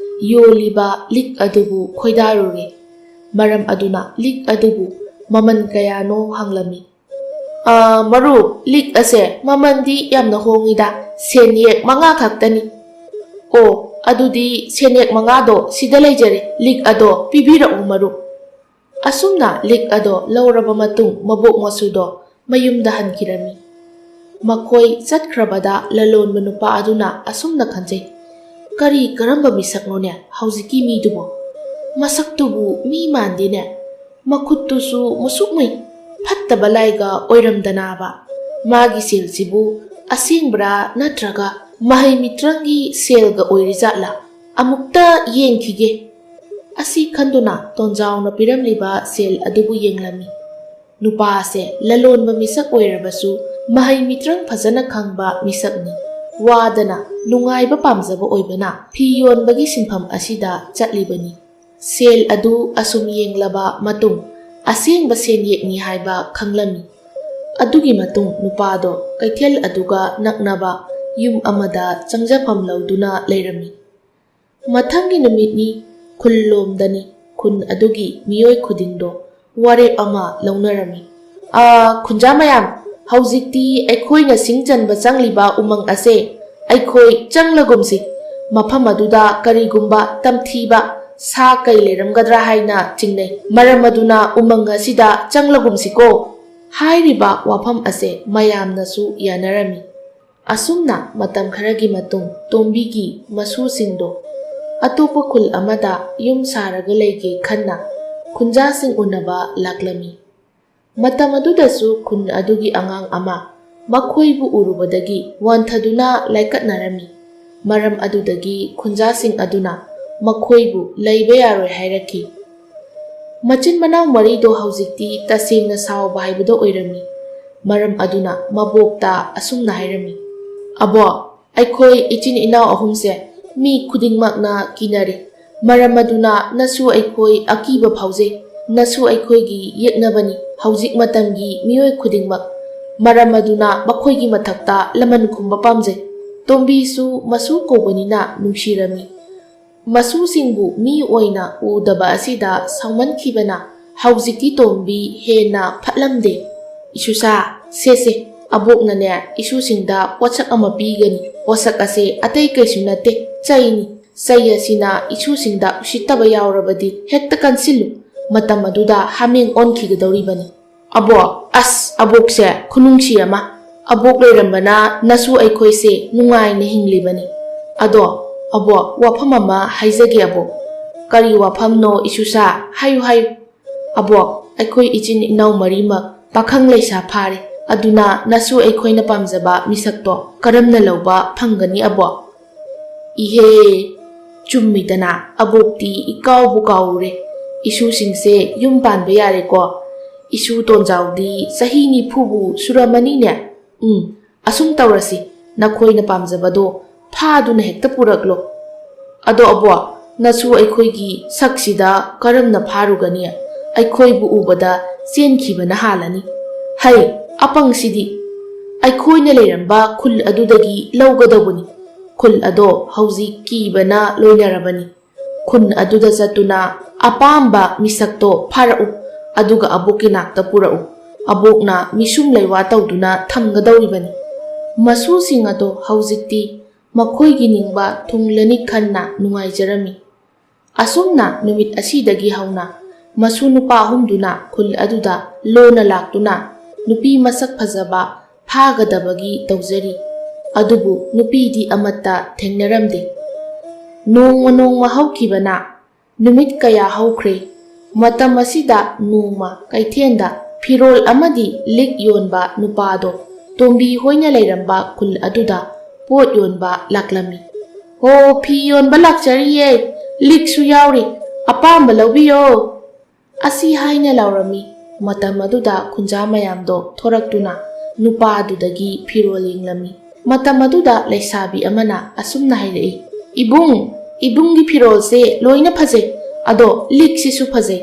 ꯌꯣꯜꯂꯤꯕ ꯂꯤꯛ ꯑꯗꯨꯕꯨ ꯈꯣꯏꯗꯥꯔꯨꯔꯦ꯫ ꯃꯔꯝ ꯑꯗꯨꯅ ꯂꯤꯛ ꯑꯗꯨꯕꯨ ꯃꯃꯜ ꯀꯌꯥꯅꯣ ꯍꯪꯂꯝꯃꯤ꯫ "ꯑ, ꯃꯔꯨꯞ, ꯂꯤꯛ ꯑꯁꯦ ꯃꯃꯜꯗꯤ ꯌꯥꯝꯅ ꯍꯣꯡꯉꯤꯗ, ꯁꯦꯟꯌꯦꯛ ꯃꯉꯥ ꯈꯛꯇꯅꯤ꯫" "ꯑꯣ, "ꯑꯗꯨꯗꯤ ꯁꯦꯟꯌꯦꯛ ꯃꯉꯥꯗꯣ ꯁꯤꯗ ꯂꯩꯖꯔꯦ, ꯂꯤꯛ ꯑꯗꯣ ꯄꯤꯕꯤꯔꯛꯎ ꯃꯔꯨꯞ"꯫ ꯑꯁꯨꯝꯅ ꯂꯤꯛ ꯑꯗꯣ ꯂꯧꯔꯕ ꯃꯇꯨꯡ ꯃꯕꯣꯛ ꯃꯆꯨꯗꯣ ꯃꯌꯨꯝꯗ ꯍꯟꯈꯤꯔꯝꯃꯤ꯫ ꯃꯈꯣꯏ ꯆꯠꯈ꯭ꯔꯕꯗ ꯂꯂꯣꯟꯕ ꯅꯨꯄꯥ ꯑꯗꯨꯅ ꯑꯁꯨꯝꯅ ꯈꯟꯖꯩ, "ꯀꯔꯤ ꯀꯔꯝꯕ ꯃꯤꯁꯛꯅꯣꯅꯦ ꯍꯧꯖꯤꯛꯀꯤ ꯃꯤꯗꯨꯕꯣ? ꯃꯁꯛꯇꯨꯕꯨ ꯃꯤ ꯃꯥꯟꯗꯦꯅꯦ꯫ ꯃꯈꯨꯠꯇꯨꯁꯨ ꯃꯨꯁꯨꯛ ꯃꯨꯏ꯫ ꯐꯠꯇꯕ ꯂꯥꯏꯒ ꯑꯣꯏꯔꯝꯗꯅꯕ꯫ ꯃꯥꯒꯤ ꯁꯦꯜꯁꯤꯕꯨ ꯑꯁꯦꯡꯕ꯭ꯔꯥ ꯅꯠꯇ꯭ꯔꯒ ꯃꯍꯩ ꯃꯤꯇ꯭ꯔꯪꯒꯤ ꯁꯦꯜꯒ ꯑꯣꯏꯔꯤꯖꯥꯠꯂꯥ? ꯑꯃꯨꯛꯇ ꯌꯦꯡꯈꯤꯒꯦ"꯫ ꯑꯁꯤ ꯈꯟꯗꯨꯅ ꯇꯣꯟꯖꯥꯎꯅ ꯄꯤꯔꯝꯂꯤꯕ ꯁꯦꯜ ꯑꯗꯨꯕꯨ ꯌꯦꯡꯂꯝꯃꯤ꯫ ꯅꯨꯄꯥ ꯑꯁꯦ ꯂꯂꯣꯟꯕ ꯃꯤꯁꯛ ꯑꯣꯏꯔꯕꯁꯨ ꯃꯍꯩ ꯃꯤꯇ꯭ꯔꯪ ꯐꯖꯅ ꯈꯪꯕ ꯃꯤꯁꯛꯅꯤ꯫ ꯋꯥꯗꯅ ꯅꯨꯡꯉꯥꯏꯕ ꯄꯥꯝꯖꯕ ꯑꯣꯏꯕꯅ ꯐꯤ ꯌꯣꯟꯕꯒꯤ ꯁꯤꯟꯐꯝ ꯑꯁꯤꯗ ꯆꯠꯂꯤꯕꯅꯤ꯫ ꯁꯦꯜ ꯑꯗꯨ ꯑꯁꯨꯝ ꯌꯦꯡꯂꯕ ꯃꯇꯨꯡ ꯑꯁꯦꯡꯕ ꯁꯦꯟꯌꯦꯛꯅꯤ ꯍꯥꯏꯕ ꯈꯪꯂꯝꯃꯤ꯫ ꯑꯗꯨꯒꯤ ꯃꯇꯨꯡ ꯅꯨꯄꯥꯗꯣ ꯀꯩꯊꯦꯜ ꯑꯗꯨꯒ ꯅꯛꯅꯕ ꯌꯨꯝ ꯑꯃꯗ ꯆꯪꯖꯐꯝ ꯂꯧꯗꯨꯅ ꯂꯩꯔꯝꯃꯤ꯫ ꯃꯊꯪꯒꯤ ꯅꯨꯃꯤꯠꯅꯤ꯫ ꯈꯨꯜ ꯂꯣꯝꯗꯅꯤ꯫ ꯈꯨꯟ ꯑꯗꯨꯒꯤ ꯃꯤꯑꯣꯏ ꯈꯨꯗꯤꯡꯗꯣ ꯋꯥꯔꯦꯞ ꯑꯃ ꯂꯧꯅꯔꯝꯃꯤ꯫ "ꯑꯥ, ꯈꯨꯟꯖꯥ ꯃꯌꯥꯝ, ꯍꯧꯖꯤꯛꯇꯤ ꯑꯩꯈꯣꯏꯅ ꯁꯤꯡ ꯆꯟꯕ ꯆꯪꯂꯤꯕ ꯎꯃꯪ ꯑꯁꯦ ꯑꯩꯈꯣꯏ ꯆꯪꯂꯒꯨꯝꯁꯤ꯫ ꯃꯐꯝ ꯑꯗꯨꯗ ꯀꯔꯤꯒꯨꯝꯕ ꯇꯝꯊꯤꯕ ꯁꯥ ꯀꯩ ꯂꯩꯔꯝꯒꯗ꯭ꯔꯥ ꯍꯥꯏꯅ ꯆꯤꯡꯅꯩ꯫ ꯃꯔꯝ ꯑꯗꯨꯅ ꯎꯃꯪ ꯑꯁꯤꯗ ꯆꯪꯂꯒꯨꯝꯁꯤꯀꯣ"꯫ ꯍꯥꯏꯔꯤꯕ ꯋꯥꯐꯝ ꯑꯁꯦ ꯃꯌꯥꯝꯅꯁꯨ ꯌꯥꯅꯔꯝꯃꯤ꯫ ꯑꯁꯨꯝꯅ ꯃꯇꯝ ꯈꯔꯒꯤ ꯃꯇꯨꯡ ꯇꯣꯝꯕꯤꯒꯤ ꯃꯁꯨꯁꯤꯡꯗꯣ ꯑꯇꯣꯞꯄ ꯈꯨꯜ ꯑꯃꯗ ꯌꯨꯝ ꯁꯥꯔꯒ ꯂꯩꯒꯦ ꯈꯟꯅ ꯈꯨꯟꯖꯥꯁꯤꯡ ꯎꯅꯕ ꯂꯥꯛꯂꯝꯃꯤ꯫ ꯃꯇꯝ ꯑꯗꯨꯗꯁꯨ ꯈꯨꯟ ꯑꯗꯨꯒꯤ ꯑꯉꯥꯡ ꯑꯃ ꯃꯈꯣꯏꯕꯨ ꯎꯔꯨꯕꯗꯒꯤ ꯋꯥꯟꯊꯗꯨꯅ ꯂꯥꯏꯀꯠꯅꯔꯝꯃꯤ꯫ ꯃꯔꯝ ꯑꯗꯨꯗꯒꯤ ꯈꯨꯟꯖꯥꯁꯤꯡ ꯑꯗꯨꯅ ꯃꯈꯣꯏꯕꯨ ꯂꯩꯕ ꯌꯥꯔꯣꯏ ꯍꯥꯏꯔꯛꯈꯤ꯫ ꯃꯆꯤꯟ ꯃꯅꯥꯎ ꯃꯔꯤꯗꯣ ꯍꯧꯖꯤꯛꯇꯤ ꯇꯁꯦꯡꯅ ꯁꯥꯎꯕ ꯍꯥꯏꯕꯗꯣ ꯑꯣꯏꯔꯝꯃꯤ꯫ ꯃꯔꯝ ꯑꯗꯨꯅ ꯃꯕꯣꯛꯇ ꯑꯁꯨꯝꯅ ꯍꯥꯏꯔꯝꯃꯤ, "ꯑꯕꯣꯛ, ꯑꯩꯈꯣꯏ ꯏꯆꯤꯟ ꯏꯅꯥꯎ ꯑꯍꯨꯝꯁꯦ ꯃꯤ ꯈꯨꯗꯤꯡꯃꯛꯅ ꯀꯤꯅꯔꯦ꯫ ꯃꯔꯝ ꯑꯗꯨꯅ ꯅꯁꯨ ꯑꯩꯈꯣꯏ ꯑꯀꯤꯕ ꯐꯥꯎꯖꯩ꯫ ꯅꯁꯨ ꯑꯩꯈꯣꯏꯒꯤ ꯌꯦꯛꯅꯕꯅꯤ ꯍꯧꯖꯤꯛ ꯃꯇꯝꯒꯤ ꯃꯤꯑꯣꯏ ꯈꯨꯗꯤꯡꯃꯛ꯫ ꯃꯔꯝ ꯑꯗꯨꯅ ꯃꯈꯣꯏꯒꯤ ꯃꯊꯛꯇ ꯂꯃꯟ ꯈꯨꯝꯕ ꯄꯥꯝꯖꯩ"꯫ ꯇꯣꯝꯕꯤꯁꯨ ꯃꯁꯨ ꯀꯧꯕꯅꯤꯅ ꯅꯨꯡꯁꯤꯔꯝꯃꯤ꯫ ꯃꯁꯨꯁꯤꯡꯕꯨ ꯃꯤ ꯑꯣꯏꯅ ꯎꯗꯕ ꯑꯁꯤꯗ ꯁꯥꯎꯃꯟꯈꯤꯕꯅ ꯍꯧꯖꯤꯛꯇꯤ ꯇꯣꯝꯕꯤ ꯍꯦꯟꯅ ꯐꯠꯂꯝꯗꯦ꯫ "ꯏꯁꯨꯁꯥ, ꯁꯦ ꯁꯦ, ꯑꯕꯣꯛꯅꯅꯦ ꯏꯁꯨꯁꯤꯡꯗ ꯄꯣꯠꯁꯛ ꯑꯃ ꯄꯤꯒꯅꯤ꯫ ꯄꯣꯠꯁꯛ ꯑꯁꯦ ꯑꯇꯩ ꯀꯩꯁꯨ ꯅꯠꯇꯦ, ꯆꯩꯅꯤ"꯫ ꯆꯩ ꯑꯁꯤꯅ ꯏꯁꯨꯁꯤꯡꯗ ꯎꯁꯤꯠꯇꯕ ꯌꯥꯎꯔꯕꯗꯤ ꯍꯦꯛꯇ ꯀꯟꯁꯤꯜꯂꯨ꯫ ꯃꯇꯝ ꯑꯗꯨꯗ ꯍꯥꯃꯦꯡ ꯑꯣꯟꯈꯤꯒꯗꯧꯔꯤꯕꯅꯤ꯫ "ꯑꯕꯣꯛ, ꯑꯁ, ꯑꯕꯣꯛꯁꯦ ꯈꯨꯅꯨꯡꯁꯤ ꯑꯃ꯫ ꯑꯕꯣꯛ ꯂꯩꯔꯝꯕꯅ ꯅꯁꯨ ꯑꯩꯈꯣꯏꯁꯦ ꯅꯨꯡꯉꯥꯏꯅ ꯍꯤꯡꯂꯤꯕꯅꯤ꯫ ꯑꯗꯣ, ꯑꯕꯣꯛ, ꯋꯥꯐꯝ ꯑꯃ ꯍꯥꯏꯖꯒꯦ, ꯑꯕꯣꯛ꯫" "ꯀꯔꯤ ꯋꯥꯐꯝꯅꯣ, ꯏꯁꯨꯁꯥ? ꯍꯥꯏꯌꯨ, ꯍꯥꯏꯌꯨ꯫" "ꯑꯕꯣꯛ, ꯑꯩꯈꯣꯏ ꯏꯆꯤꯟ ꯏꯅꯥꯎ ꯃꯔꯤꯃꯛ ꯄꯥꯈꯪ ꯂꯩꯁꯥ ꯐꯥꯔꯦ꯫ ꯑꯗꯨꯅ ꯅꯁꯨ ꯑꯩꯈꯣꯏꯅ ꯄꯥꯝꯖꯕ ꯃꯤꯁꯛꯇꯣ ꯀꯔꯝꯅ ꯂꯧꯕ ꯐꯪꯒꯅꯤ, ꯑꯕꯣꯛ?" "ꯏꯍꯦ, ꯆꯨꯝꯃꯤꯗꯅ, ꯑꯕꯣꯛꯇꯤ ꯏꯀꯥꯎꯕꯨ ꯀꯥꯎꯔꯨꯔꯦ꯫ ꯏꯁꯨꯁꯤꯡꯁꯦ ꯌꯨꯝ ꯄꯥꯟꯕ ꯌꯥꯔꯦꯀꯣ꯫ ꯏꯁꯨ ꯇꯣꯟꯖꯥꯎꯗꯤ ꯆꯍꯤ ꯅꯤꯐꯨꯕꯨ ꯁꯨꯔꯝꯃꯅꯤꯅꯦ꯫ ꯎꯝ, ꯑꯁꯨꯝ ꯇꯧꯔꯁꯤ, ꯅꯈꯣꯏꯅ ꯄꯥꯝꯖꯕꯗꯣ ꯐꯥꯗꯨꯅ ꯍꯦꯛꯇ ꯄꯨꯔꯛꯂꯣ꯫ ꯑꯗꯣ ꯑꯕꯣꯛ, ꯅꯁꯨ ꯑꯩꯈꯣꯏꯒꯤ ꯁꯛꯁꯤꯗ ꯀꯔꯝꯅ ꯐꯥꯔꯨꯒꯅꯤ? ꯑꯩꯈꯣꯏꯕꯨ ꯎꯕꯗ ꯆꯦꯟꯈꯤꯕꯅ ꯍꯥꯜꯂꯅꯤ꯫" "ꯍꯩ, ꯑꯄꯪꯁꯤꯗꯤ! ꯑꯩꯈꯣꯏꯅ ꯂꯩꯔꯝꯕ ꯈꯨꯜ ꯑꯗꯨꯗꯒꯤ ꯂꯧꯒꯗꯧꯕꯅꯤ꯫ ꯈꯨꯜ ꯑꯗꯣ ꯍꯧꯖꯤꯛ ꯀꯤꯕꯅ ꯂꯣꯏꯅꯔꯕꯅꯤ꯫ ꯈꯨꯟ ꯑꯗꯨꯗ ꯆꯠꯇꯨꯅ ꯑꯄꯥꯝꯕ ꯃꯤꯁꯛꯇꯣ ꯐꯥꯔꯛꯎ, ꯑꯗꯨꯒ ꯑꯕꯣꯛꯀꯤ ꯅꯥꯛꯇ ꯄꯨꯔꯛꯎ꯫ ꯑꯕꯣꯛꯅ ꯃꯤꯁꯨꯝ ꯂꯩꯋꯥ ꯇꯧꯗꯨꯅ ꯊꯝꯒꯗꯧꯔꯤꯕꯅꯤ꯫" ꯃꯁꯨꯁꯤꯡ ꯑꯗꯣ ꯍꯧꯖꯤꯛꯇꯤ ꯃꯈꯣꯏꯒꯤ ꯅꯤꯡꯕ ꯊꯨꯡꯂꯅꯤ ꯈꯟꯅ ꯅꯨꯡꯉꯥꯏꯖꯔꯝꯃꯤ꯫ ꯑꯁꯨꯝꯅ ꯅꯨꯃꯤꯠ ꯑꯁꯤꯗꯒꯤ ꯍꯧꯅ ꯃꯁꯨ ꯅꯨꯄꯥ ꯑꯍꯨꯝꯗꯨꯅ ꯈꯨꯜ ꯑꯗꯨꯗ ꯂꯣꯟꯅ ꯂꯥꯛꯇꯨꯅ ꯅꯨꯄꯤ ꯃꯁꯛ ꯐꯖꯕ ꯐꯥꯒꯗꯕꯒꯤ ꯇꯧꯖꯔꯤ꯫ ꯑꯗꯨꯕꯨ ꯅꯨꯄꯤꯗꯤ ꯑꯃꯠꯇ ꯊꯦꯡꯅꯔꯝꯗꯦ꯫ ꯅꯣꯡꯃ ꯅꯣꯡꯃ ꯍꯧꯈꯤꯕꯅ ꯅꯨꯃꯤꯠ ꯀꯌꯥ ꯍꯧꯈ꯭ꯔꯦ꯫ ꯃꯇꯝ ꯑꯁꯤꯗ ꯅꯣꯡꯃ ꯀꯩꯊꯦꯜꯗ ꯐꯤꯔꯣꯜ ꯑꯃꯗꯤ ꯂꯤꯛ ꯌꯣꯟꯕ ꯅꯨꯄꯥꯗꯣ ꯇꯣꯝꯕꯤ ꯍꯣꯏꯅ ꯂꯩꯔꯝꯕ ꯈꯨꯜ ꯑꯗꯨꯗ ꯄꯣꯠ ꯌꯣꯟꯕ ꯂꯥꯛꯂꯝꯃꯤ꯫ "ꯍꯣ, ꯐꯤ ꯌꯣꯟꯕ ꯂꯥꯛꯆꯔꯤꯌꯦ, ꯂꯤꯛꯁꯨ ꯌꯥꯎꯔꯤ, ꯑꯄꯥꯝꯕ ꯂꯧꯕꯤꯌꯣ꯫" ꯑꯁꯤ ꯍꯥꯏꯅ ꯂꯥꯎꯔꯝꯃꯤ꯫ ꯃꯇꯝ ꯑꯗꯨꯗ ꯈꯨꯟꯖꯥ ꯃꯌꯥꯝꯗꯣ ꯊꯣꯔꯛꯇꯨꯅ ꯅꯨꯄꯥ ꯑꯗꯨꯗꯒꯤ ꯐꯤꯔꯣꯜ ꯌꯦꯡꯂꯝꯃꯤ꯫ ꯃꯇꯝ ꯑꯗꯨꯗ ꯂꯩꯁꯥꯕꯤ ꯑꯃꯅ ꯑꯁꯨꯝꯅ ꯍꯥꯏꯔꯛꯏ, "ꯏꯕꯨꯡ, ꯏꯕꯨꯡꯒꯤ ꯐꯤꯔꯣꯜꯁꯦ ꯂꯣꯏꯅ ꯐꯖꯩ, ꯑꯗꯣ ꯂꯤꯛꯁꯤꯁꯨ ꯐꯖꯩ,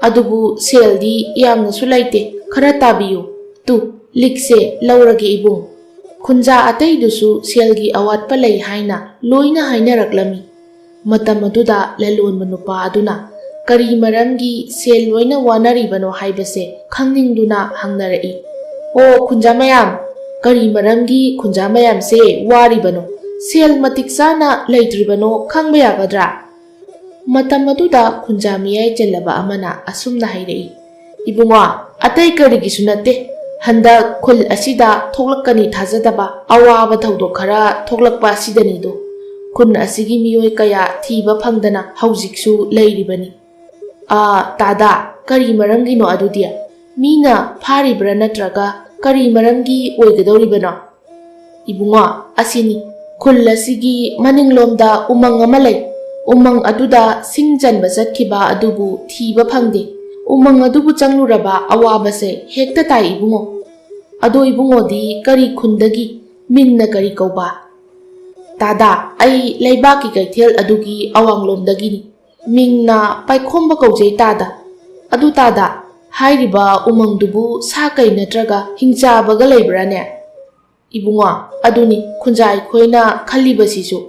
ꯑꯗꯨꯕꯨ ꯁꯦꯜꯗꯤ ꯌꯥꯝꯅꯁꯨ ꯂꯩꯇꯦ, ꯈꯔ ꯇꯥꯕꯤꯌꯨ꯫ ꯇꯨ, ꯂꯤꯛꯁꯦ ꯂꯧꯔꯒꯦ ꯏꯕꯨꯡ꯫" ꯈꯨꯟꯖꯥ ꯑꯇꯩꯗꯨꯁꯨ ꯁꯦꯜꯒꯤ ꯑꯋꯥꯠꯄ ꯂꯩ ꯍꯥꯏꯅ ꯂꯣꯏꯅ ꯍꯥꯏꯅꯔꯛꯂꯝꯃꯤ꯫ ꯃꯇꯝ ꯑꯗꯨꯗ ꯂꯂꯣꯟꯕ ꯅꯨꯄꯥ ꯑꯗꯨꯅ ꯀꯔꯤ ꯃꯔꯝꯒꯤ ꯁꯦꯜ ꯂꯣꯏꯅ ꯋꯥꯅꯔꯤꯕꯅꯣ ꯍꯥꯏꯕꯁꯦ ꯈꯪꯅꯤꯡꯗꯨꯅ ꯍꯪꯅꯔꯛꯏ꯫ "ꯑꯣ ꯈꯨꯟꯖꯥ ꯃꯌꯥꯝ, ꯀꯔꯤ ꯃꯔꯝꯒꯤ ꯈꯨꯟꯖꯥ ꯃꯌꯥꯝꯁꯦ ꯋꯥꯔꯤꯕꯅꯣ? ꯁꯦꯜ ꯃꯇꯤꯛ ꯆꯥꯅ ꯂꯩꯇ꯭ꯔꯤꯕꯅꯣ ꯈꯪꯕ ꯌꯥꯒꯗ꯭ꯔꯥ? ꯃꯇꯝ ꯑꯗꯨꯗ ꯈꯨꯟꯖꯥ ꯃꯤꯌꯥꯏ ꯆꯜꯂꯕ ꯑꯃꯅ ꯑꯁꯨꯝꯅ ꯍꯥꯏꯔꯛꯏ, "ꯏꯕꯨꯡꯉꯣ, ꯑꯇꯩ ꯀꯔꯤꯒꯤꯁꯨ ꯅꯠꯇꯦ, ꯍꯟꯗꯛ ꯈꯨꯜ ꯑꯁꯤꯗ ꯊꯣꯛꯂꯛꯀꯅꯤ ꯊꯥꯖꯗꯕ ꯑꯋꯥꯕ ꯊꯧꯗꯣꯛ ꯈꯔ ꯊꯣꯛꯂꯛꯄ ꯑꯁꯤꯗꯅꯤꯗꯣ꯫ ꯈꯨꯟ ꯑꯁꯤꯒꯤ ꯃꯤꯑꯣꯏ ꯀꯌꯥ ꯊꯤꯕ ꯐꯪꯗꯅ ꯍꯧꯖꯤꯛꯁꯨ ꯂꯩꯔꯤꯕꯅꯤ꯫" "ꯑꯥ, ꯇꯥꯗꯥ, ꯀꯔꯤ ꯃꯔꯝꯒꯤꯅꯣ ꯑꯗꯨꯗꯤ? ꯃꯤꯅ ꯐꯥꯔꯤꯕ꯭ꯔꯥ ꯅꯠꯇ꯭ꯔꯒ ꯀꯔꯤ ꯃꯔꯝꯒꯤ ꯑꯣꯏꯒꯗꯧꯔꯤꯕꯅꯣ?" "ꯏꯕꯨꯡꯉꯣ, ꯑꯁꯤꯅꯤ, ꯈꯨꯜ ꯑꯁꯤꯒꯤ ꯃꯅꯤꯡꯂꯣꯝꯗ ꯎꯃꯪ ꯑꯃ ꯂꯩ꯫ ꯎꯃꯪ ꯑꯗꯨꯗ ꯁꯤꯡ ꯆꯟꯕ ꯆꯠꯈꯤꯕ ꯑꯗꯨꯕꯨ ꯊꯤꯕ ꯐꯪꯗꯦ꯫ ꯎꯃꯪ ꯑꯗꯨꯕꯨ ꯆꯪꯂꯨꯔꯕ ꯑꯋꯥꯕꯁꯦ ꯍꯦꯛꯇ ꯇꯥꯏ ꯏꯕꯨꯡꯉꯣ꯫" "ꯑꯗꯣ ꯏꯕꯨꯡꯉꯣꯗꯤ ꯀꯔꯤ ꯈꯨꯟꯗꯒꯤ? ꯃꯤꯡꯅ ꯀꯔꯤ ꯀꯧꯕ?" "ꯇꯥꯗꯥ, ꯑꯩ ꯂꯩꯕꯥꯛꯀꯤ ꯀꯩꯊꯦꯜ ꯑꯗꯨꯒꯤ ꯑꯋꯥꯡꯂꯣꯝꯗꯒꯤꯅꯤ꯫ ꯃꯤꯡꯅ ꯄꯥꯏꯈꯣꯝꯕ ꯀꯧꯖꯩ ꯇꯥꯗꯥ꯫ ꯑꯗꯨ ꯇꯥꯗꯥ, ꯍꯥꯏꯔꯤꯕ ꯎꯃꯪꯗꯨꯕꯨ ꯁꯥ ꯀꯩ ꯅꯠꯇ꯭ꯔꯒ ꯍꯤꯡꯆꯥꯕꯒ ꯂꯩꯕ꯭ꯔꯥꯅꯦ?" "ꯏꯕꯨꯡꯉꯣ, ꯑꯗꯨꯅꯤ ꯈꯨꯟꯖꯥ ꯑꯩꯈꯣꯏꯅ ꯈꯜꯂꯤꯕꯁꯤꯁꯨ꯫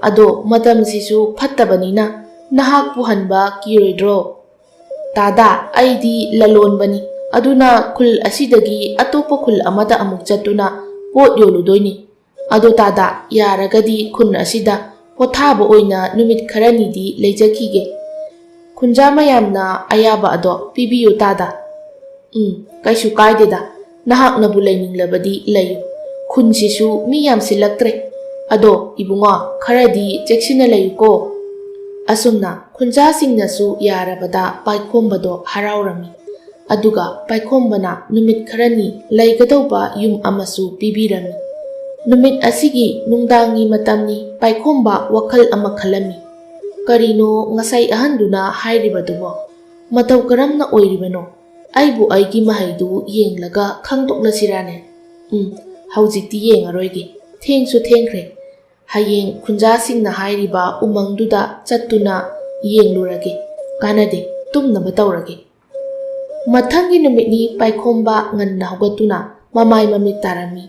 ꯑꯗꯣ ꯃꯇꯝꯁꯤꯁꯨ ꯐꯠꯇꯕꯅꯤꯅ ꯅꯍꯥꯛꯄꯨ ꯍꯟꯕ ꯀꯤꯔꯣꯏꯗ꯭ꯔꯣ?" "ꯇꯥꯗꯥ, ꯑꯩꯗꯤ ꯂꯂꯣꯟꯕꯅꯤ, ꯑꯗꯨꯅ ꯈꯨꯜ ꯑꯁꯤꯗꯒꯤ ꯑꯇꯣꯞꯄ ꯈꯨꯜ ꯑꯃꯗ ꯑꯃꯨꯛ ꯆꯠꯇꯨꯅ ꯄꯣꯠ ꯌꯣꯜꯂꯨꯗꯣꯏꯅꯤ꯫ ꯑꯗꯣ ꯇꯥꯗꯥ, ꯌꯥꯔꯒꯗꯤ ꯈꯨꯟ ꯑꯁꯤꯗ ꯄꯣꯊꯥꯕ ꯑꯣꯏꯅ ꯅꯨꯃꯤꯠ ꯈꯔꯅꯤꯗꯤ ꯂꯩꯖꯈꯤꯒꯦ꯫ ꯈꯨꯟꯖꯥ ꯃꯌꯥꯝꯅ ꯑꯌꯥꯕ ꯑꯗꯣ ꯄꯤꯕꯤꯌꯨ ꯇꯥꯗꯥ꯫" "ꯎꯝ, ꯀꯩꯁꯨ ꯀꯥꯏꯗꯦꯗ, ꯅꯍꯥꯛꯅꯕꯨ ꯂꯩꯅꯤꯡꯂꯕꯗꯤ ꯂꯩꯌꯨ꯫ ꯈꯨꯟꯁꯤꯁꯨ ꯃꯤ ꯌꯥꯝꯁꯤꯜꯂꯛꯇ꯭ꯔꯦ꯫ ꯑꯗꯣ ꯏꯕꯨꯡꯉꯣ, ꯈꯔꯗꯤ ꯆꯦꯛꯁꯤꯟꯅ ꯂꯩꯌꯨꯀꯣ꯫" ꯑꯁꯨꯝꯅ ꯈꯨꯟꯖꯥꯁꯤꯡꯅꯁꯨ ꯌꯥꯔꯕꯗ ꯄꯥꯏꯈꯣꯝꯕꯗꯣ ꯍꯔꯥꯎꯔꯝꯃꯤ꯫ ꯑꯗꯨꯒ ꯄꯥꯏꯈꯣꯝꯕꯅ ꯅꯨꯃꯤꯠ ꯈꯔꯅꯤ ꯂꯩꯒꯗꯧꯕ ꯌꯨꯝ ꯑꯃꯁꯨ ꯄꯤꯕꯤꯔꯝꯃꯤ꯫ ꯅꯨꯃꯤꯠ ꯑꯁꯤꯒꯤ ꯅꯨꯡꯗꯥꯡꯒꯤ ꯃꯇꯝꯅꯤ꯫ ꯄꯥꯏꯈꯣꯝꯕ ꯋꯥꯈꯜ ꯑꯃ ꯈꯜꯂꯝꯃꯤ꯫ "ꯀꯔꯤꯅꯣ ꯉꯁꯥꯏ ꯑꯍꯟꯗꯨꯅ ꯍꯥꯏꯔꯤꯕꯗꯨꯕꯣ? ꯃꯇꯧ ꯀꯔꯝꯅ ꯑꯣꯏꯔꯤꯕꯅꯣ? ꯑꯩꯕꯨ ꯑꯩꯒꯤ ꯃꯍꯩꯗꯨ ꯌꯦꯡꯂꯒ ꯈꯪꯗꯣꯛꯂꯁꯤꯔꯥꯅꯦ? ꯎꯝ, ꯍꯧꯖꯤꯛꯇꯤ ꯌꯦꯡꯉꯔꯣꯏꯒꯦ꯫ ꯊꯦꯡꯁꯨ ꯊꯦꯡꯈ꯭ꯔꯦ꯫ ꯍꯌꯦꯡ ꯈꯨꯟꯖꯥꯁꯤꯡꯅ ꯍꯥꯏꯔꯤꯕ ꯎꯃꯪꯗꯨꯗ ꯆꯠꯇꯨꯅ ꯌꯦꯡꯂꯨꯔꯒꯦ꯫ ꯀꯥꯟꯅꯗꯦ, ꯇꯨꯝꯅꯕ ꯇꯧꯔꯒꯦ꯫" ꯃꯊꯪꯒꯤ ꯅꯨꯃꯤꯠꯅꯤ꯫ ꯄꯥꯏꯈꯣꯝꯕ ꯉꯟꯅ ꯍꯧꯒꯠꯇꯨꯅ ꯃꯃꯥꯏ ꯃꯃꯤꯠ ꯇꯥꯔꯝꯃꯤ꯫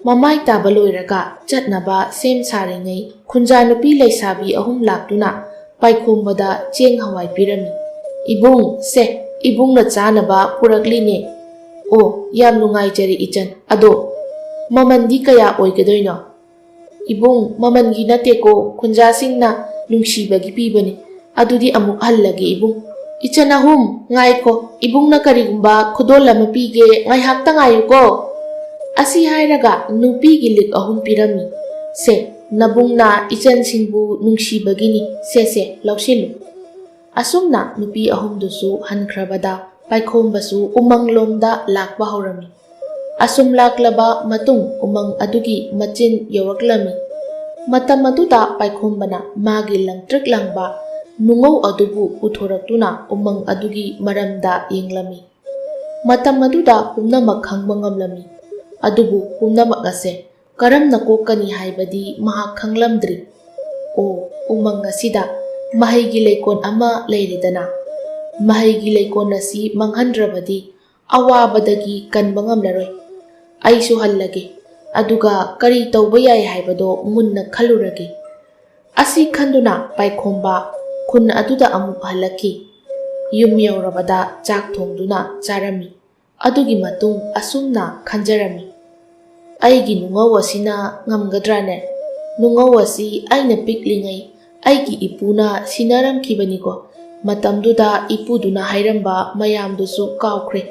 ꯃꯃꯥꯏ ꯇꯥꯕ ꯂꯣꯏꯔꯒ ꯆꯠꯅꯕ ꯁꯦꯝ ꯁꯥꯔꯤꯉꯩ ꯈꯨꯟꯖꯥ ꯅꯨꯄꯤ ꯂꯩꯁꯥꯕꯤ ꯑꯍꯨꯝ ꯂꯥꯛꯇꯨꯅ ꯄꯥꯏꯈꯣꯝꯕꯗ ꯆꯦꯡ ꯍꯋꯥꯏ ꯄꯤꯔꯝꯃꯤ꯫ "ꯏꯕꯨꯡ, ꯁꯦ, ꯏꯕꯨꯡꯅ ꯆꯥꯅꯕ ꯄꯨꯔꯛꯂꯤꯅꯦ꯫" "ꯑꯣ, ꯌꯥꯝ ꯅꯨꯡꯉꯥꯏꯖꯔꯦ ꯏꯆꯟ꯫ ꯑꯗꯣ ꯃꯃꯜꯗꯤ ꯀꯌꯥ ꯑꯣꯏꯒꯗꯣꯏꯅꯣ?" "ꯏꯕꯨꯡ, ꯃꯃꯜꯒꯤ ꯅꯠꯇꯦꯀꯣ, ꯈꯨꯟꯖꯥꯁꯤꯡꯅ ꯅꯨꯡꯁꯤꯕꯒꯤ ꯄꯤꯕꯅꯤ꯫ ꯑꯗꯨꯗꯤ ꯑꯃꯨꯛ ꯍꯜꯂꯒꯦ ꯏꯕꯨꯡ꯫" "ꯏꯆꯟ ꯑꯍꯨꯝ, ꯉꯥꯏꯈꯣ, ꯏꯕꯨꯡꯅ ꯀꯔꯤꯒꯨꯝꯕ ꯈꯨꯗꯣꯜ ꯑꯃ ꯄꯤꯒꯦ, ꯉꯥꯏꯍꯥꯛꯇ ꯉꯥꯏꯌꯨꯀꯣ꯫" ꯑꯁꯤ ꯍꯥꯏꯔꯒ ꯅꯨꯄꯤꯒꯤ ꯂꯤꯛ ꯑꯍꯨꯝ ꯄꯤꯔꯝꯃꯤ꯫ "ꯁꯦ, ꯅꯕꯨꯡꯅ ꯏꯆꯟꯁꯤꯡꯕꯨ ꯅꯨꯡꯁꯤꯕꯒꯤꯅꯤ, ꯁꯦ ꯁꯦ, ꯂꯧꯁꯤꯜꯂꯨ꯫" ꯑꯁꯨꯝꯅ ꯅꯨꯄꯤ ꯑꯍꯨꯝꯗꯨꯁꯨ ꯍꯟꯈ꯭ꯔꯕꯗ ꯄꯥꯏꯈꯣꯝꯕꯁꯨ ꯎꯃꯪꯂꯣꯝꯗ ꯂꯥꯛꯄ ꯍꯧꯔꯝꯃꯤ꯫ ꯑꯁꯨꯝ ꯂꯥꯛꯂꯕ ꯃꯇꯨꯡ ꯎꯃꯪ ꯑꯗꯨꯒꯤ ꯃꯆꯤꯟ ꯌꯧꯔꯛꯂꯝꯃꯤ꯫ ꯃꯇꯝ ꯑꯗꯨꯗ ꯄꯥꯏꯈꯣꯝꯕꯅ ꯃꯥꯒꯤ ꯂꯪꯇ꯭ꯔꯤꯛ ꯂꯪꯕ ꯅꯨꯡꯉꯧ ꯑꯗꯨꯕꯨ ꯄꯨꯊꯣꯔꯛꯇꯨꯅ ꯎꯃꯪ ꯑꯗꯨꯒꯤ ꯃꯔꯝꯗ ꯌꯦꯡꯂꯝꯃꯤ꯫ ꯃꯇꯝ ꯑꯗꯨꯗ ꯄꯨꯝꯅꯃꯛ ꯈꯪꯕ ꯉꯝꯂꯝꯃꯤ꯫ ꯑꯗꯨꯕꯨ ꯄꯨꯝꯅꯃꯛ ꯑꯁꯦ ꯀꯔꯝꯅ ꯀꯣꯛꯀꯅꯤ ꯍꯥꯏꯕꯗꯤ ꯃꯍꯥꯛ ꯈꯪꯂꯝꯗ꯭ꯔꯤ꯫ ꯑꯣ, ꯎꯃꯪ ꯑꯁꯤꯗ ꯃꯍꯩꯒꯤ ꯂꯩꯀꯣꯜ ꯑꯃ ꯂꯩꯔꯦꯗꯅ꯫ ꯃꯍꯩꯒꯤ ꯂꯩꯀꯣꯜ ꯑꯁꯤ ꯃꯥꯡꯍꯟꯗ꯭ꯔꯕꯗꯤ ꯑꯋꯥꯕꯗꯒꯤ ꯀꯟꯕ ꯉꯝꯂꯔꯣꯏ꯫ ꯑꯩꯁꯨ ꯍꯜꯂꯒꯦ, ꯑꯗꯨꯒ ꯀꯔꯤ ꯇꯧꯕ ꯌꯥꯏ ꯍꯥꯏꯕꯗꯣ ꯃꯨꯟꯅ ꯈꯜꯂꯨꯔꯒꯦ꯫ ꯑꯁꯤ ꯈꯟꯗꯨꯅ ꯄꯥꯏꯈꯣꯝꯕ ꯈꯨꯟ ꯑꯗꯨꯗ ꯑꯃꯨꯛ ꯍꯜꯂꯛꯈꯤ꯫ ꯌꯨꯝ ꯌꯧꯔꯕꯗ ꯆꯥꯛ ꯊꯣꯡꯗꯨꯅ ꯆꯥꯔꯝꯃꯤ꯫ ꯑꯗꯨꯒꯤ ꯃꯇꯨꯡ ꯑꯁꯨꯝꯅ ꯈꯟꯖꯔꯝꯃꯤ, "ꯑꯩꯒꯤ ꯅꯨꯡꯉꯧ ꯑꯁꯤꯅ ꯉꯝꯒꯗ꯭ꯔꯥꯅꯦ? ꯅꯨꯡꯉꯧ ꯑꯁꯤ ꯑꯩꯅ ꯄꯤꯛꯂꯤꯉꯩ ꯑꯩꯒꯤ ꯏꯄꯨꯅ ꯁꯤꯟꯅꯔꯝꯈꯤꯕꯅꯤꯀꯣ꯫ ꯃꯇꯝꯗꯨꯗ ꯏꯄꯨꯗꯨꯅ ꯍꯥꯏꯔꯝꯕ ꯃꯌꯥꯝꯗꯨꯁꯨ ꯀꯥꯎꯈ꯭ꯔꯦ꯫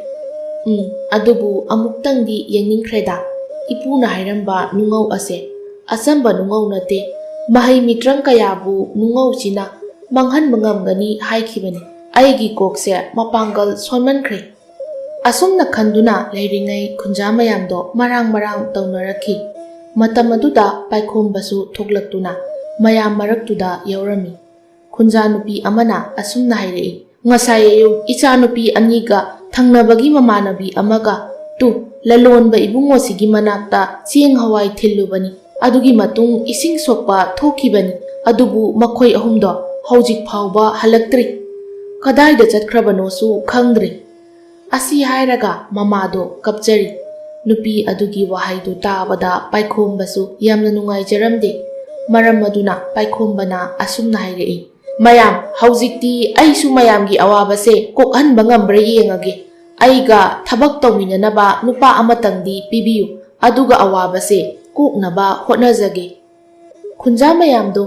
ꯎꯝ, ꯑꯗꯨꯕꯨ ꯑꯃꯨꯛꯇꯪꯗꯤ ꯌꯦꯡꯅꯤꯡꯈ꯭ꯔꯦꯗ, ꯏꯄꯨꯅ ꯍꯥꯏꯔꯝꯕ ꯅꯨꯡꯉꯧ ꯑꯁꯦ꯫ ꯑꯆꯝꯕ ꯅꯨꯡꯉꯧ ꯅꯠꯇꯦ, ꯃꯍꯩ ꯃꯤꯇ꯭ꯔꯪ ꯀꯌꯥꯕꯨ ꯅꯨꯡꯉꯧꯁꯤꯅ ꯃꯥꯡꯍꯟꯕ ꯉꯝꯒꯅꯤ ꯍꯥꯏꯈꯤꯕꯅꯤ꯫ ꯑꯩꯒꯤ ꯀꯣꯛꯁꯦ ꯃꯄꯥꯡꯒꯜ ꯁꯣꯟꯃꯟꯈ꯭ꯔꯦ꯫" ꯑꯁꯨꯝꯅ ꯈꯟꯗꯨꯅ ꯂꯩꯔꯤꯉꯩ ꯈꯨꯟꯖꯥ ꯃꯌꯥꯝꯗꯣ ꯃꯔꯥꯡ ꯃꯔꯥꯡ ꯇꯧꯅꯔꯛꯈꯤ꯫ ꯃꯇꯝ ꯑꯗꯨꯗ ꯄꯥꯏꯈꯣꯝꯕꯁꯨ ꯊꯣꯛꯂꯛꯇꯨꯅ ꯃꯌꯥꯝ ꯃꯔꯛꯇꯨꯗ ꯌꯥꯎꯔꯝꯃꯤ꯫ ꯈꯨꯟꯖꯥ ꯅꯨꯄꯤ ꯑꯃꯅ ꯑꯁꯨꯝꯅ ꯍꯥꯏꯔꯛꯏ, "ꯉꯁꯥꯏ ꯑꯌꯨꯛ ꯏꯆꯥꯅꯨꯄꯤ ꯑꯅꯤꯒ ꯊꯪꯅꯕꯒꯤ ꯃꯃꯥꯟꯅꯕꯤ ꯑꯃꯒ ꯇꯨ ꯂꯂꯣꯟꯕ ꯏꯕꯨꯡꯉꯣꯁꯤꯒꯤ ꯃꯅꯥꯛꯇ ꯆꯦꯡ ꯍꯋꯥꯏ ꯊꯤꯜꯂꯨꯕꯅꯤ꯫ ꯑꯗꯨꯒꯤ ꯃꯇꯨꯡ ꯏꯁꯤꯡ ꯁꯣꯛꯄ ꯊꯣꯛꯈꯤꯕꯅꯤ꯫ ꯑꯗꯨꯕꯨ ꯃꯈꯣꯏ ꯑꯍꯨꯝꯗꯣ ꯍꯧꯖꯤꯛ ꯐꯥꯎꯕ ꯍꯜꯂꯛꯇ꯭ꯔꯤ꯫ ꯀꯗꯥꯏꯗ ꯆꯠꯈ꯭ꯔꯕꯅꯣꯁꯨ ꯈꯪꯗ꯭ꯔꯦ꯫" ꯑꯁꯤ ꯍꯥꯏꯔꯒ ꯃꯃꯥꯗꯣ ꯀꯞꯆꯔꯤ꯫ ꯅꯨꯄꯤ ꯑꯗꯨꯒꯤ ꯋꯥꯍꯩꯗꯨ ꯇꯥꯕꯗ ꯄꯥꯏꯈꯣꯝꯕꯁꯨ ꯌꯥꯝꯅ ꯅꯨꯡꯉꯥꯏꯖꯔꯝꯗꯦ꯫ ꯃꯔꯝ ꯑꯗꯨꯅ ꯄꯥꯏꯈꯣꯝꯕꯅ ꯑꯁꯨꯝꯅ ꯍꯥꯏꯔꯛꯏ, "ꯃꯌꯥꯝ, ꯍꯧꯖꯤꯛꯇꯤ ꯑꯩꯁꯨ ꯃꯌꯥꯝꯒꯤ ꯑꯋꯥꯕꯁꯦ ꯀꯣꯛꯍꯟꯕ ꯉꯝꯕ꯭ꯔꯥ ꯌꯦꯡꯉꯒꯦ꯫ ꯑꯩꯒ ꯊꯕꯛ ꯇꯧꯃꯤꯟꯅꯅꯕ ꯅꯨꯄꯥ ꯑꯃꯇꯪꯗꯤ ꯄꯤꯕꯤꯌꯨ, ꯑꯗꯨꯒ ꯑꯋꯥꯕꯁꯦ ꯀꯣꯛꯅꯕ ꯍꯣꯠꯅꯖꯒꯦ꯫" ꯈꯨꯟꯖꯥ ꯃꯌꯥꯝꯗꯣ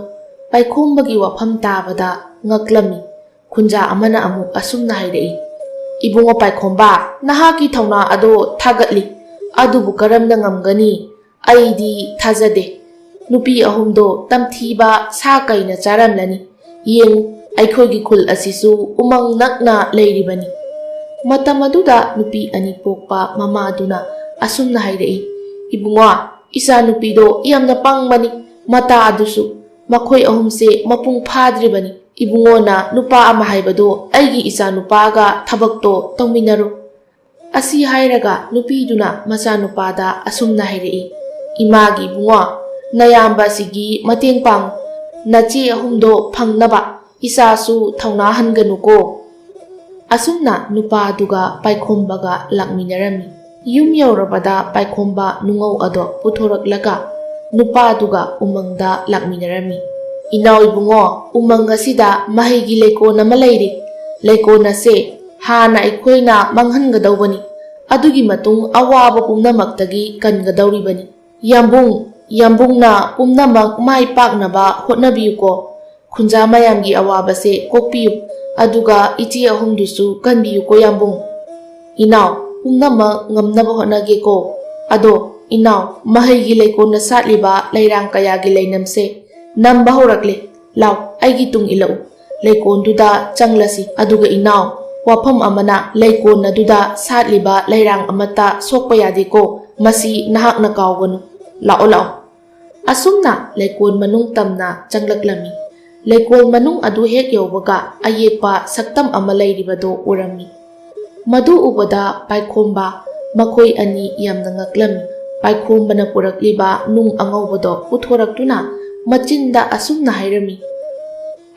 ꯄꯥꯏꯈꯣꯝꯕꯒꯤ ꯋꯥꯐꯝ ꯇꯥꯕꯗ ꯉꯛꯂꯝꯃꯤ꯫ ꯈꯨꯟꯖꯥ ꯑꯃꯅ ꯑꯃꯨꯛ ꯑꯁꯨꯝꯅ ꯍꯥꯏꯔꯛꯏ, "ꯏꯕꯨꯡꯉꯣ ꯄꯥꯏꯈꯣꯝꯕ, ꯅꯍꯥꯛꯀꯤ ꯊꯧꯅꯥ ꯑꯗꯣ ꯊꯥꯒꯠꯂꯤ, ꯑꯗꯨꯕꯨ ꯀꯔꯝꯅ ꯉꯝꯒꯅꯤ? ꯑꯩꯗꯤ ꯊꯥꯖꯗꯦ꯫ ꯅꯨꯄꯤ ꯑꯍꯨꯝꯗꯣ ꯇꯝꯊꯤꯕ ꯁꯥ ꯀꯩꯅ ꯆꯥꯔꯝꯂꯅꯤ꯫ ꯌꯦꯡꯉꯨ, ꯑꯩꯈꯣꯏꯒꯤ ꯈꯨꯜ ꯑꯁꯤꯁꯨ ꯎꯃꯪ ꯅꯛꯅ ꯂꯩꯔꯤꯕꯅꯤ"꯫ ꯃꯇꯝ ꯑꯗꯨꯗ ꯅꯨꯄꯤ ꯑꯅꯤ ꯄꯣꯛꯄ ꯃꯃꯥꯗꯨꯅ ꯑꯁꯨꯝꯅ ꯍꯥꯏꯔꯛꯏ, "ꯏꯕꯨꯡꯉꯣ, ꯏꯆꯥꯅꯨꯄꯤꯗꯣ ꯌꯥꯝꯅ ꯄꯪꯕꯅꯤ꯫ ꯃꯇꯥ ꯑꯗꯨꯁꯨ, ꯃꯈꯣꯏ ꯑꯍꯨꯝꯁꯦ ꯃꯄꯨꯡ ꯐꯥꯗ꯭ꯔꯤꯕꯅꯤ꯫ ꯏꯕꯨꯡꯉꯣꯅ ꯅꯨꯄꯥ ꯑꯃ ꯍꯥꯏꯕꯗꯣ ꯑꯩꯒꯤ ꯏꯆꯥꯅꯨꯄꯥꯒ ꯊꯕꯛꯇꯣ ꯇꯧꯃꯤꯟꯅꯔꯣ"꯫ ꯑꯁꯤ ꯍꯥꯏꯔꯒ ꯅꯨꯄꯤꯗꯨꯅ ꯃꯆꯥꯅꯨꯄꯥꯗ ꯑꯁꯨꯝꯅ ꯍꯥꯏꯔꯛꯏ, "ꯏꯃꯥꯒꯤ ꯏꯕꯨꯡꯉꯣ, ꯅꯌꯥꯝꯕ ꯑꯁꯤꯒꯤ ꯃꯇꯦꯡ ꯄꯥꯡꯉꯨ꯫ ꯅꯆꯦ ꯑꯍꯨꯝꯗꯣ ꯐꯪꯅꯕ ꯏꯆꯥꯁꯨ ꯊꯧꯅꯥ ꯍꯟꯒꯅꯨꯀꯣ"꯫ ꯑꯁꯨꯝꯅ ꯅꯨꯄꯥꯗꯨꯒ ꯄꯥꯏꯈꯣꯝꯕꯒ ꯂꯥꯛꯃꯤꯟꯅꯔꯝꯃꯤ꯫ ꯌꯨꯝ ꯌꯧꯔꯕꯗ ꯄꯥꯏꯈꯣꯝꯕ ꯅꯨꯡꯉꯧ ꯑꯗꯣ ꯄꯨꯊꯣꯔꯛꯂꯒ ꯅꯨꯄꯥꯗꯨꯒ ꯎꯃꯪꯗ ꯂꯥꯛꯃꯤꯟꯅꯔꯝꯃꯤ꯫ "ꯏꯅꯥꯎ ꯏꯕꯨꯡꯉꯣ, ꯎꯃꯪ ꯑꯁꯤꯗ ꯃꯍꯩꯒꯤ ꯂꯩꯀꯣꯜ ꯑꯃ ꯂꯩꯔꯤ꯫ ꯂꯩꯀꯣꯜ ꯑꯁꯦ ꯍꯥꯟꯅ ꯑꯩꯈꯣꯏꯅ ꯃꯥꯡꯍꯟꯒꯗꯧꯕꯅꯤ꯫ ꯑꯗꯨꯒꯤ ꯃꯇꯨꯡ ꯑꯋꯥꯕ ꯄꯨꯝꯅꯃꯛꯇꯒꯤ ꯀꯟꯒꯗꯧꯔꯤꯕꯅꯤ꯫ ꯌꯥꯝꯕꯨꯡ, ꯌꯥꯝꯕꯨꯡꯅ ꯄꯨꯝꯅꯃꯛ ꯃꯥꯏ ꯄꯥꯛꯅꯕ ꯍꯣꯠꯅꯕꯤꯌꯨꯀꯣ꯫ ꯈꯨꯟꯖꯥ ꯃꯌꯥꯝꯒꯤ ꯑꯋꯥꯕꯁꯦ ꯀꯣꯛꯄꯤꯌꯨ꯫ ꯑꯗꯨꯒ ꯏꯆꯦ ꯑꯍꯨꯝꯗꯨꯁꯨ ꯀꯟꯕꯤꯌꯨꯀꯣ ꯌꯥꯝꯕꯨꯡ"꯫ "ꯏꯅꯥꯎ, ꯄꯨꯝꯅꯃꯛ ꯉꯝꯅꯕ ꯍꯣꯠꯅꯒꯦꯀꯣ꯫ ꯑꯗꯣ ꯏꯅꯥꯎ, ꯃꯍꯩꯒꯤ ꯂꯩꯀꯣꯜꯅ ꯁꯥꯠꯂꯤꯕ ꯂꯩꯔꯥꯡ ꯀꯌꯥꯒꯤ ꯂꯩꯅꯝꯁꯦ ꯅꯝꯕ ꯍꯧꯔꯛꯂꯦ꯫ ꯂꯥꯎ, ꯑꯩꯒꯤ ꯇꯨꯡ ꯏꯜꯂꯛꯎ꯫ ꯂꯩꯀꯣꯜꯗꯨꯗ ꯆꯪꯂꯁꯤ꯫ ꯑꯗꯨꯒ ꯏꯅꯥꯎ, ꯋꯥꯐꯝ ꯑꯃꯅ, ꯂꯩꯀꯣꯜ ꯑꯗꯨꯗ ꯁꯥꯠꯂꯤꯕ ꯂꯩꯔꯥꯡ ꯑꯃꯠꯇ ꯁꯣꯛꯄ ꯌꯥꯗꯦꯀꯣ꯫ ꯃꯁꯤ ꯅꯍꯥꯛꯅ ꯀꯥꯎꯒꯅꯨ꯫ ꯂꯥꯛꯑꯣ, ꯂꯥꯛꯑꯣ"꯫ ꯑꯁꯨꯝꯅ ꯂꯩꯀꯣꯜ ꯃꯅꯨꯡ ꯇꯝꯅ ꯆꯪꯂꯛꯂꯝꯃꯤ꯫ ꯂꯩꯀꯣꯜ ꯃꯅꯨꯡ ꯑꯗꯨ ꯍꯦꯛ ꯌꯧꯕꯒ ꯑꯌꯦꯛꯄ ꯁꯛꯇꯝ ꯑꯃ ꯂꯩꯔꯤꯕꯗꯨ ꯎꯔꯝꯃꯤ꯫ ꯃꯗꯨ ꯎꯕꯗ ꯄꯥꯏꯈꯣꯝꯕ, ꯃꯈꯣꯏ ꯑꯅꯤ ꯌꯥꯝꯅ ꯉꯛꯂꯝꯃꯤ꯫ ꯄꯥꯏꯈꯣꯝꯕꯅ ꯄꯨꯔꯛꯂꯤꯕ ꯅꯨꯡ ꯑꯉꯧꯕꯗꯣ ꯄꯨꯊꯣꯔꯛꯇꯨꯅ ꯃꯆꯤꯟꯗ ꯑꯁꯨꯝꯅ ꯍꯥꯏꯔꯝꯃꯤ,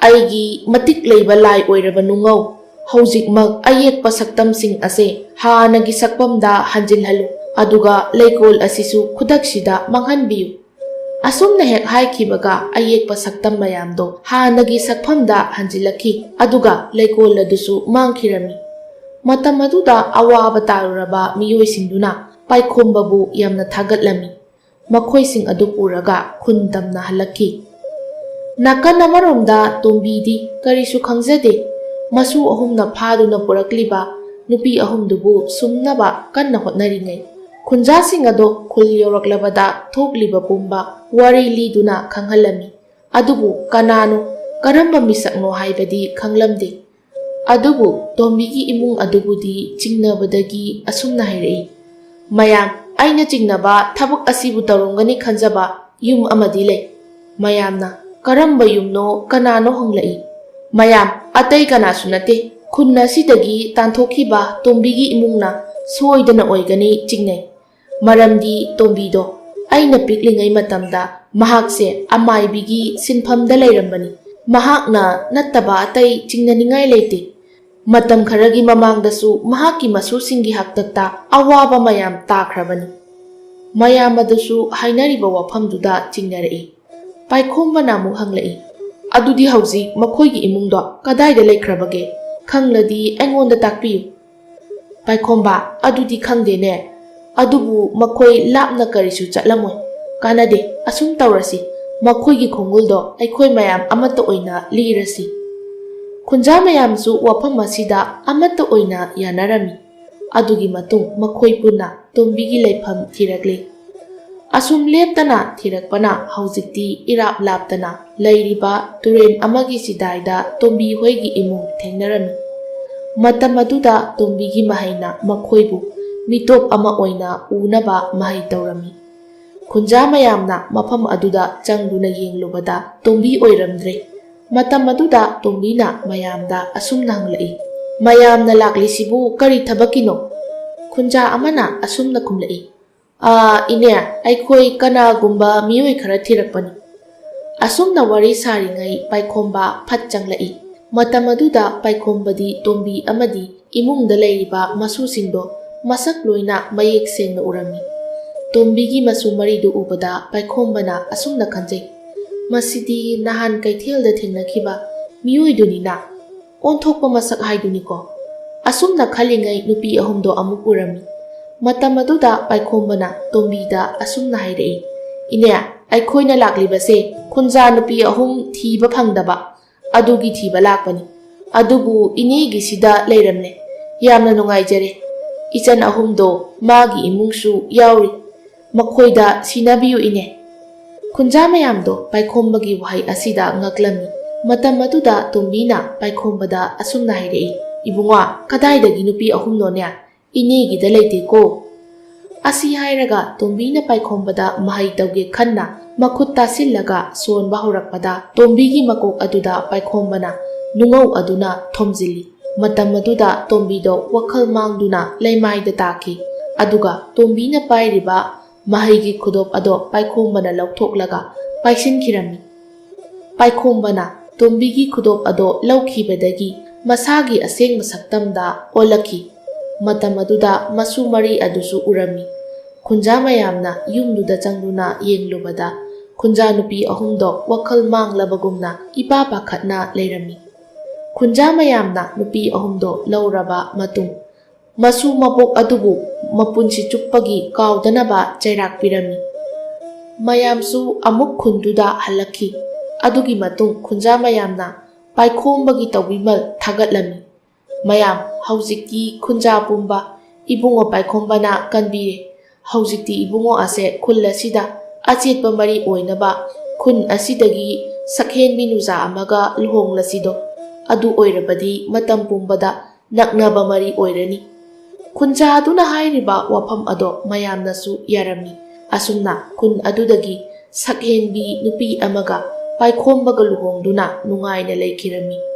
"ꯑꯩꯒꯤ ꯃꯇꯤꯛ ꯂꯩꯕ ꯂꯥꯏ ꯑꯣꯏꯔꯕ ꯅꯨꯡꯉꯧ, ꯍꯧꯖꯤꯛꯃꯛ ꯑꯌꯦꯛꯄ ꯁꯛꯇꯝꯁꯤꯡ ꯑꯁꯦ ꯍꯥꯟꯅꯒꯤ ꯁꯛꯐꯝꯗ ꯍꯟꯖꯤꯜꯍꯜꯂꯨ, ꯑꯗꯨꯒ ꯂꯩꯀꯣꯜ ꯑꯁꯤꯁꯨ ꯈꯨꯗꯛꯁꯤꯗ ꯃꯥꯡꯍꯟꯕꯤꯌꯨ"꯫ ꯑꯁꯨꯝꯅ ꯍꯦꯛ ꯍꯥꯏꯈꯤꯕꯒ ꯑꯌꯦꯛꯄ ꯁꯛꯇꯝ ꯃꯌꯥꯝꯗꯣ ꯍꯥꯟꯅꯒꯤ ꯁꯛꯐꯝꯗ ꯍꯟꯖꯤꯜꯂꯛꯈꯤ, ꯑꯗꯨꯒ ꯂꯩꯀꯣꯜ ꯑꯗꯨꯁꯨ ꯃꯥꯡꯈꯤꯔꯝꯃꯤ꯫ ꯃꯇꯝ ꯑꯗꯨꯗ ꯑꯋꯥꯕ ꯇꯥꯔꯨꯔꯕ ꯃꯤꯑꯣꯏꯁꯤꯡꯗꯨꯅ ꯄꯥꯏꯈꯣꯝꯕꯕꯨ ꯌꯥꯝꯅ ꯊꯥꯒꯠꯂꯝꯃꯤ꯫ ꯃꯈꯣꯏꯁꯤꯡ ꯑꯗꯨ ꯄꯨꯔꯒ ꯈꯨꯟ ꯇꯝꯅ ꯍꯜꯂꯛꯈꯤ꯫ ꯅꯥꯀꯟ ꯑꯃꯔꯣꯝꯗ ꯇꯣꯝꯕꯤꯗꯤ ꯀꯔꯤꯁꯨ ꯈꯪꯖꯗꯦ꯫ ꯃꯁꯨ ꯑꯍꯨꯝꯅ ꯐꯥꯗꯨꯅ ꯄꯨꯔꯛꯂꯤꯕ ꯅꯨꯄꯤ ꯑꯍꯨꯝꯗꯨꯕꯨ ꯁꯨꯝꯅꯕ ꯀꯟꯅ ꯍꯣꯠꯅꯔꯤꯉꯩ, ꯈꯨꯟꯖꯥꯁꯤꯡ ꯑꯗꯣ ꯈꯨꯜ ꯌꯧꯔꯛꯂꯕꯗ ꯊꯣꯛꯂꯤꯕ ꯄꯨꯝꯕ ꯋꯥꯔꯤ ꯂꯤꯗꯨꯅ ꯈꯪꯍꯜꯂꯝꯃꯤ꯫ ꯑꯗꯨꯕꯨ ꯀꯅꯥꯅꯣ, ꯀꯔꯝꯕ ꯃꯤꯁꯛꯅꯣ ꯍꯥꯏꯕꯗꯤ ꯈꯪꯂꯝꯗꯦ꯫ ꯑꯗꯨꯕꯨ ꯇꯣꯝꯕꯤꯒꯤ ꯏꯃꯨꯡ ꯑꯗꯨꯕꯨꯗꯤ ꯆꯤꯡꯅꯕꯗꯒꯤ ꯑꯁꯨꯝꯅ ꯍꯥꯏꯔꯛꯏ, "ꯃꯌꯥꯝ, ꯑꯩꯅ ꯆꯤꯡꯅꯕ ꯊꯕꯛ ꯑꯁꯤꯕꯨ ꯇꯧꯔꯝꯒꯅꯤ ꯈꯟꯖꯕ ꯌꯨꯝ ꯑꯃꯗꯤ ꯂꯩ꯫" ꯃꯌꯥꯝꯅ "ꯀꯔꯝꯕ ꯌꯨꯝꯅꯣ, ꯀꯅꯥꯅꯣ?" ꯍꯪꯂꯛꯏ꯫ "ꯃꯌꯥꯝ, ꯑꯇꯩ ꯀꯅꯥꯁꯨ ꯅꯠꯇꯦ, ꯈꯨꯟ ꯑꯁꯤꯗꯒꯤ ꯇꯥꯟꯊꯣꯛꯈꯤꯕ ꯇꯣꯝꯕꯤꯒꯤ ꯏꯃꯨꯡꯅ ꯁꯣꯏꯗꯅ ꯑꯣꯏꯒꯅꯤ ꯆꯤꯡꯅꯩ꯫ ꯃꯔꯝꯗꯤ ꯇꯣꯝꯕꯤꯗꯣ ꯑꯩꯅ ꯄꯤꯛꯂꯤꯉꯩ ꯃꯇꯝꯗ ꯃꯍꯥꯛꯁꯦ ꯑꯃꯥꯏꯕꯤꯒꯤ ꯁꯤꯟꯐꯝꯗ ꯂꯩꯔꯝꯕꯅꯤ꯫ ꯃꯍꯥꯛꯅ ꯅꯠꯇꯕ ꯑꯇꯩ ꯆꯤꯡꯅꯅꯤꯡꯉꯥꯏ ꯂꯩꯇꯦ꯫ ꯃꯇꯝ ꯈꯔꯒꯤ ꯃꯃꯥꯡꯗꯁꯨ ꯃꯍꯥꯛꯀꯤ ꯃꯁꯨꯁꯤꯡꯒꯤ ꯍꯥꯛꯇꯛꯇ ꯑꯋꯥꯕ ꯃꯌꯥꯝ ꯇꯥꯈ꯭ꯔꯕꯅꯤ꯫" ꯃꯌꯥꯝ ꯑꯗꯨꯁꯨ ꯍꯥꯏꯅꯔꯤꯕ ꯋꯥꯐꯝꯗꯨꯗ ꯆꯤꯡꯅꯔꯛꯏ꯫ ꯄꯥꯏꯈꯣꯝꯕꯅ ꯑꯃꯨꯛ ꯍꯪꯂꯛꯏ, "ꯑꯗꯨꯗꯤ ꯍꯧꯖꯤꯛ ꯃꯈꯣꯏꯒꯤ ꯏꯃꯨꯡꯗꯣ ꯀꯗꯥꯏꯗ ꯂꯩꯈ꯭ꯔꯕꯒꯦ? ꯈꯪꯂꯗꯤ ꯑꯩꯉꯣꯟꯗ ꯇꯥꯛꯄꯤꯌꯨ꯫" ꯄꯥꯏꯈꯣꯝꯕ, "ꯑꯗꯨꯗꯤ ꯈꯪꯗꯦꯅꯦ꯫ ꯑꯗꯨꯕꯨ ꯃꯈꯣꯏ ꯂꯥꯞꯅ ꯀꯔꯤꯁꯨ ꯆꯠꯂꯝꯃꯣꯏ꯫ ꯀꯥꯟꯅꯗꯦ, ꯑꯁꯨꯝ ꯇꯧꯔꯁꯤ, ꯃꯈꯣꯏꯒꯤ ꯈꯣꯡꯒꯨꯜꯗꯣ ꯑꯩꯈꯣꯏ ꯃꯌꯥꯝ ꯑꯃꯠꯇ ꯑꯣꯏꯅ ꯂꯤꯔꯁꯤ꯫" ꯈꯨꯟꯖꯥ ꯃꯌꯥꯝꯁꯨ ꯋꯥꯐꯝ ꯑꯁꯤꯗ ꯑꯃꯠꯇ ꯑꯣꯏꯅ ꯌꯥꯅꯔꯝꯃꯤ꯫ ꯑꯗꯨꯒꯤ ꯃꯇꯨꯡ ꯃꯈꯣꯏ ꯄꯨꯟꯅ ꯇꯣꯝꯕꯤꯒꯤ ꯂꯩꯐꯝ ꯊꯤꯔꯛꯂꯤ꯫ ꯑꯁꯨꯝ ꯂꯦꯞꯇꯅ ꯊꯤꯔꯛꯄꯅ ꯍꯧꯖꯤꯛꯇꯤ ꯏꯔꯥꯞ ꯂꯥꯞꯇꯅ ꯂꯩꯔꯤꯕ ꯇꯨꯔꯦꯜ ꯑꯃꯒꯤ ꯆꯤꯗꯥꯏꯗ ꯇꯣꯝꯕꯤ ꯍꯣꯏꯒꯤ ꯏꯃꯨꯡ ꯊꯦꯡꯅꯔꯝꯃꯤ꯫ ꯃꯇꯝ ꯑꯗꯨꯗ ꯇꯣꯝꯕꯤꯒꯤ ꯃꯍꯩꯅ ꯃꯈꯣꯏꯕꯨ ꯃꯤꯇꯣꯞ ꯑꯃ ꯑꯣꯏꯅ ꯎꯅꯕ ꯃꯍꯩ ꯇꯧꯔꯝꯃꯤ꯫ ꯈꯨꯟꯖꯥ ꯃꯌꯥꯝꯅ ꯃꯐꯝ ꯑꯗꯨꯗ ꯆꯪꯗꯨꯅ ꯌꯦꯡꯂꯨꯕꯗ ꯇꯣꯝꯕꯤ ꯑꯣꯏꯔꯝꯗ꯭ꯔꯦ꯫ ꯃꯇꯝ ꯑꯗꯨꯗ ꯇꯣꯝꯕꯤꯅ ꯃꯌꯥꯝꯗ ꯑꯁꯨꯝꯅ ꯍꯪꯂꯛꯏ, "ꯃꯌꯥꯝꯅ ꯂꯥꯛꯂꯤꯁꯤꯕꯨ ꯀꯔꯤ ꯊꯕꯛꯀꯤꯅꯣ?" ꯈꯨꯟꯖꯥ ꯑꯃꯅ ꯑꯁꯨꯝꯅ ꯈꯨꯝꯂꯛꯏ, "ꯑꯥ, ꯏꯅꯦ, ꯑꯩꯈꯣꯏ ꯀꯅꯥꯒꯨꯝꯕ ꯃꯤꯑꯣꯏ ꯈꯔ ꯊꯤꯔꯛꯄꯅꯤ꯫" ꯑꯁꯨꯝꯅ ꯋꯥꯔꯤ ꯁꯥꯔꯤꯉꯩ ꯄꯥꯏꯈꯣꯝꯕ ꯐꯠ ꯆꯪꯂꯛꯏ꯫ ꯃꯇꯝ ꯑꯗꯨꯗ ꯄꯥꯏꯈꯣꯝꯕꯗꯤ ꯇꯣꯝꯕꯤ ꯑꯃꯗꯤ ꯏꯃꯨꯡꯗ ꯂꯩꯔꯤꯕ ꯃꯁꯨꯁꯤꯡꯗꯣ ꯃꯁꯛ ꯂꯣꯏꯅ ꯃꯌꯦꯛ ꯁꯦꯡꯅ ꯎꯔꯝꯃꯤ꯫ ꯇꯣꯝꯕꯤꯒꯤ ꯃꯁꯨ ꯃꯔꯤꯗꯨ ꯎꯕꯗ ꯄꯥꯏꯈꯣꯝꯕꯅ ꯑꯁꯨꯝꯅ ꯈꯟꯖꯩ, "ꯃꯁꯤꯗꯤ ꯅꯍꯥꯟ ꯀꯩꯊꯦꯜꯗ ꯊꯦꯡꯅꯈꯤꯕ ꯃꯤꯑꯣꯏꯗꯨꯅꯤꯅ꯫ ꯑꯣꯟꯊꯣꯛꯄ ꯃꯁꯛ ꯍꯥꯏꯗꯨꯅꯤꯀꯣ꯫" ꯑꯁꯨꯝꯅ ꯈꯜꯂꯤꯉꯩ ꯅꯨꯄꯤ ꯑꯍꯨꯝꯗꯣ ꯑꯃꯨꯛ ꯎꯔꯝꯃꯤ꯫ ꯃꯇꯝ ꯑꯗꯨꯗ ꯄꯥꯏꯈꯣꯝꯕꯅ ꯇꯣꯝꯕꯤꯗ ꯑꯁꯨꯝꯅ ꯍꯥꯏꯔꯛꯏ, "ꯏꯅꯦ, ꯑꯩꯈꯣꯏꯅ ꯂꯥꯛꯂꯤꯕꯁꯦ ꯈꯨꯟꯖꯥ ꯅꯨꯄꯤ ꯑꯍꯨꯝ ꯊꯤꯕ ꯐꯪꯗꯕ ꯑꯗꯨꯒꯤ ꯊꯤꯕ ꯂꯥꯛꯄꯅꯤ꯫ ꯑꯗꯨꯕꯨ ꯏꯅꯦꯒꯤꯁꯤꯗ ꯂꯩꯔꯝꯂꯦ꯫ ꯌꯥꯝꯅ ꯅꯨꯡꯉꯥꯏꯖꯔꯦ꯫ ꯏꯆꯟ ꯑꯍꯨꯝꯗꯣ ꯃꯥꯒꯤ ꯏꯃꯨꯡꯁꯨ ꯌꯥꯎꯔꯤ꯫ ꯃꯈꯣꯏꯗ ꯁꯤꯟꯅꯕꯤꯌꯨ ꯏꯅꯦ꯫" ꯈꯨꯟꯖꯥ ꯃꯌꯥꯝꯗꯣ ꯄꯥꯏꯈꯣꯝꯕꯒꯤ ꯋꯥꯍꯩ ꯑꯁꯤꯗ ꯉꯛꯂꯝꯃꯤ꯫ ꯃꯇꯝ ꯑꯗꯨꯗ ꯇꯣꯝꯕꯤꯅ ꯄꯥꯏꯈꯣꯝꯕꯗ ꯑꯁꯨꯝꯅ ꯍꯥꯏꯔꯛꯏ, "ꯏꯕꯨꯡꯉꯣ, ꯀꯗꯥꯏꯗꯒꯤ ꯅꯨꯄꯤ ꯑꯍꯨꯝꯅꯣꯅꯦ? ꯏꯅꯦꯒꯤꯗ ꯂꯩꯇꯦꯀꯣ꯫" ꯑꯁꯤ ꯍꯥꯏꯔꯒ ꯇꯣꯝꯕꯤꯅ ꯄꯥꯏꯈꯣꯝꯕꯗ ꯃꯍꯩ ꯇꯧꯒꯦ ꯈꯟꯅ ꯃꯈꯨꯠ ꯇꯥꯁꯤꯜꯂꯒ ꯁꯣꯟꯕ ꯍꯧꯔꯛꯄꯗ ꯇꯣꯝꯕꯤꯒꯤ ꯃꯀꯣꯛ ꯑꯗꯨꯗ ꯄꯥꯏꯈꯣꯝꯕꯅ ꯅꯨꯡꯉꯧ ꯑꯗꯨꯅ ꯊꯣꯝꯖꯤꯜꯂꯤ꯫ ꯃꯇꯝ ꯑꯗꯨꯗ ꯇꯣꯝꯕꯤꯗꯣ ꯋꯥꯈꯜ ꯃꯥꯡꯗꯨꯅ ꯂꯩꯃꯥꯏꯗ ꯇꯥꯈꯤ꯫ ꯑꯗꯨꯒ ꯇꯣꯝꯕꯤꯅ ꯄꯥꯏꯔꯤꯕ ꯃꯍꯩꯒꯤ ꯈꯨꯗꯣꯞ ꯑꯗꯣ ꯄꯥꯏꯈꯣꯝꯕꯅ ꯂꯧꯊꯣꯛꯂꯒ ꯄꯥꯏꯁꯤꯟꯈꯤꯔꯝꯃꯤ꯫ ꯄꯥꯏꯈꯣꯝꯕꯅ ꯇꯣꯝꯕꯤꯒꯤ ꯈꯨꯗꯣꯞ ꯑꯗꯣ ꯂꯧꯈꯤꯕꯗꯒꯤ ꯃꯁꯥꯒꯤ ꯑꯁꯦꯡꯕ ꯁꯛꯇꯝꯗ ꯑꯣꯜꯂꯛꯈꯤ꯫ ꯃꯇꯝ ꯑꯗꯨꯗ ꯃꯁꯨ ꯃꯔꯤ ꯑꯗꯨꯁꯨ ꯎꯔꯝꯃꯤ꯫ ꯈꯨꯟꯖꯥ ꯃꯌꯥꯝꯅ ꯌꯨꯝꯗꯨꯗ ꯆꯪꯗꯨꯅ ꯌꯦꯡꯂꯨꯕꯗ ꯈꯨꯟꯖꯥ ꯅꯨꯄꯤ ꯑꯍꯨꯝꯗꯣ ꯋꯥꯈꯜ ꯃꯥꯡꯂꯕꯒꯨꯝꯅ ꯏꯄꯥ ꯄꯥꯈꯠꯅ ꯂꯩꯔꯝꯃꯤ꯫ ꯈꯨꯟꯖꯥ ꯃꯌꯥꯝꯅ ꯅꯨꯄꯤ ꯑꯍꯨꯝꯗꯣ ꯂꯧꯔꯕ ꯃꯇꯨꯡ ꯃꯁꯨ ꯃꯕꯣꯛ ꯑꯗꯨꯕꯨ ꯃꯄꯨꯟꯁꯤ ꯆꯨꯞꯄꯒꯤ ꯀꯥꯎꯗꯅꯕ ꯆꯩꯔꯥꯛ ꯄꯤꯔꯝꯃꯤ꯫ ꯃꯌꯥꯝꯁꯨ ꯑꯃꯨꯛ ꯈꯨꯟꯗꯨꯗ ꯍꯜꯂꯛꯈꯤ꯫ ꯑꯗꯨꯒꯤ ꯃꯇꯨꯡ ꯈꯨꯟꯖꯥ ꯃꯌꯥꯝꯅ ꯄꯥꯏꯈꯣꯝꯕꯒꯤ ꯇꯧꯕꯤꯃꯜ ꯊꯥꯒꯠꯂꯝꯃꯤ꯫ "ꯃꯌꯥꯝ, ꯍꯧꯖꯤꯛꯇꯤ ꯈꯨꯟꯖꯥ ꯄꯨꯝꯕ ꯏꯕꯨꯡꯉꯣ ꯄꯥꯏꯈꯣꯝꯕꯅ ꯀꯟꯕꯤꯔꯦ꯫ ꯍꯧꯖꯤꯛꯇꯤ ꯏꯕꯨꯡꯉꯣ ꯑꯁꯦ ꯈꯨꯜ ꯑꯁꯤꯗ ꯑꯆꯦꯠꯄ ꯃꯔꯤ ꯑꯣꯏꯅꯕ ꯈꯨꯟ ꯑꯁꯤꯗꯒꯤ ꯁꯛꯍꯦꯟꯕꯤ ꯅꯨꯖꯥ ꯑꯃꯒ ꯂꯨꯍꯣꯡꯂꯁꯤꯗꯣ꯫ ꯑꯗꯨ ꯑꯣꯏꯔꯕꯗꯤ ꯃꯇꯝ ꯄꯨꯝꯕꯗ ꯅꯛꯅꯕ ꯃꯔꯤ ꯑꯣꯏꯔꯅꯤ꯫" ꯈꯨꯟꯖꯥ ꯑꯗꯨꯅ ꯍꯥꯏꯔꯤꯕ ꯋꯥꯐꯝ ꯑꯗꯣ ꯃꯌꯥꯝꯅꯁꯨ ꯌꯥꯔꯝꯃꯤ꯫ ꯑꯁꯨꯝꯅ ꯈꯨꯟ ꯑꯗꯨꯗꯒꯤ ꯁꯛꯍꯦꯟꯕꯤ ꯅꯨꯄꯤ ꯑꯃꯒ ꯄꯥꯏꯈꯣꯝꯕꯒ ꯂꯨꯍꯣꯡꯗꯨꯅ ꯅꯨꯡꯉꯥꯏꯅ ꯂꯩꯈꯤꯔꯝꯃꯤ꯫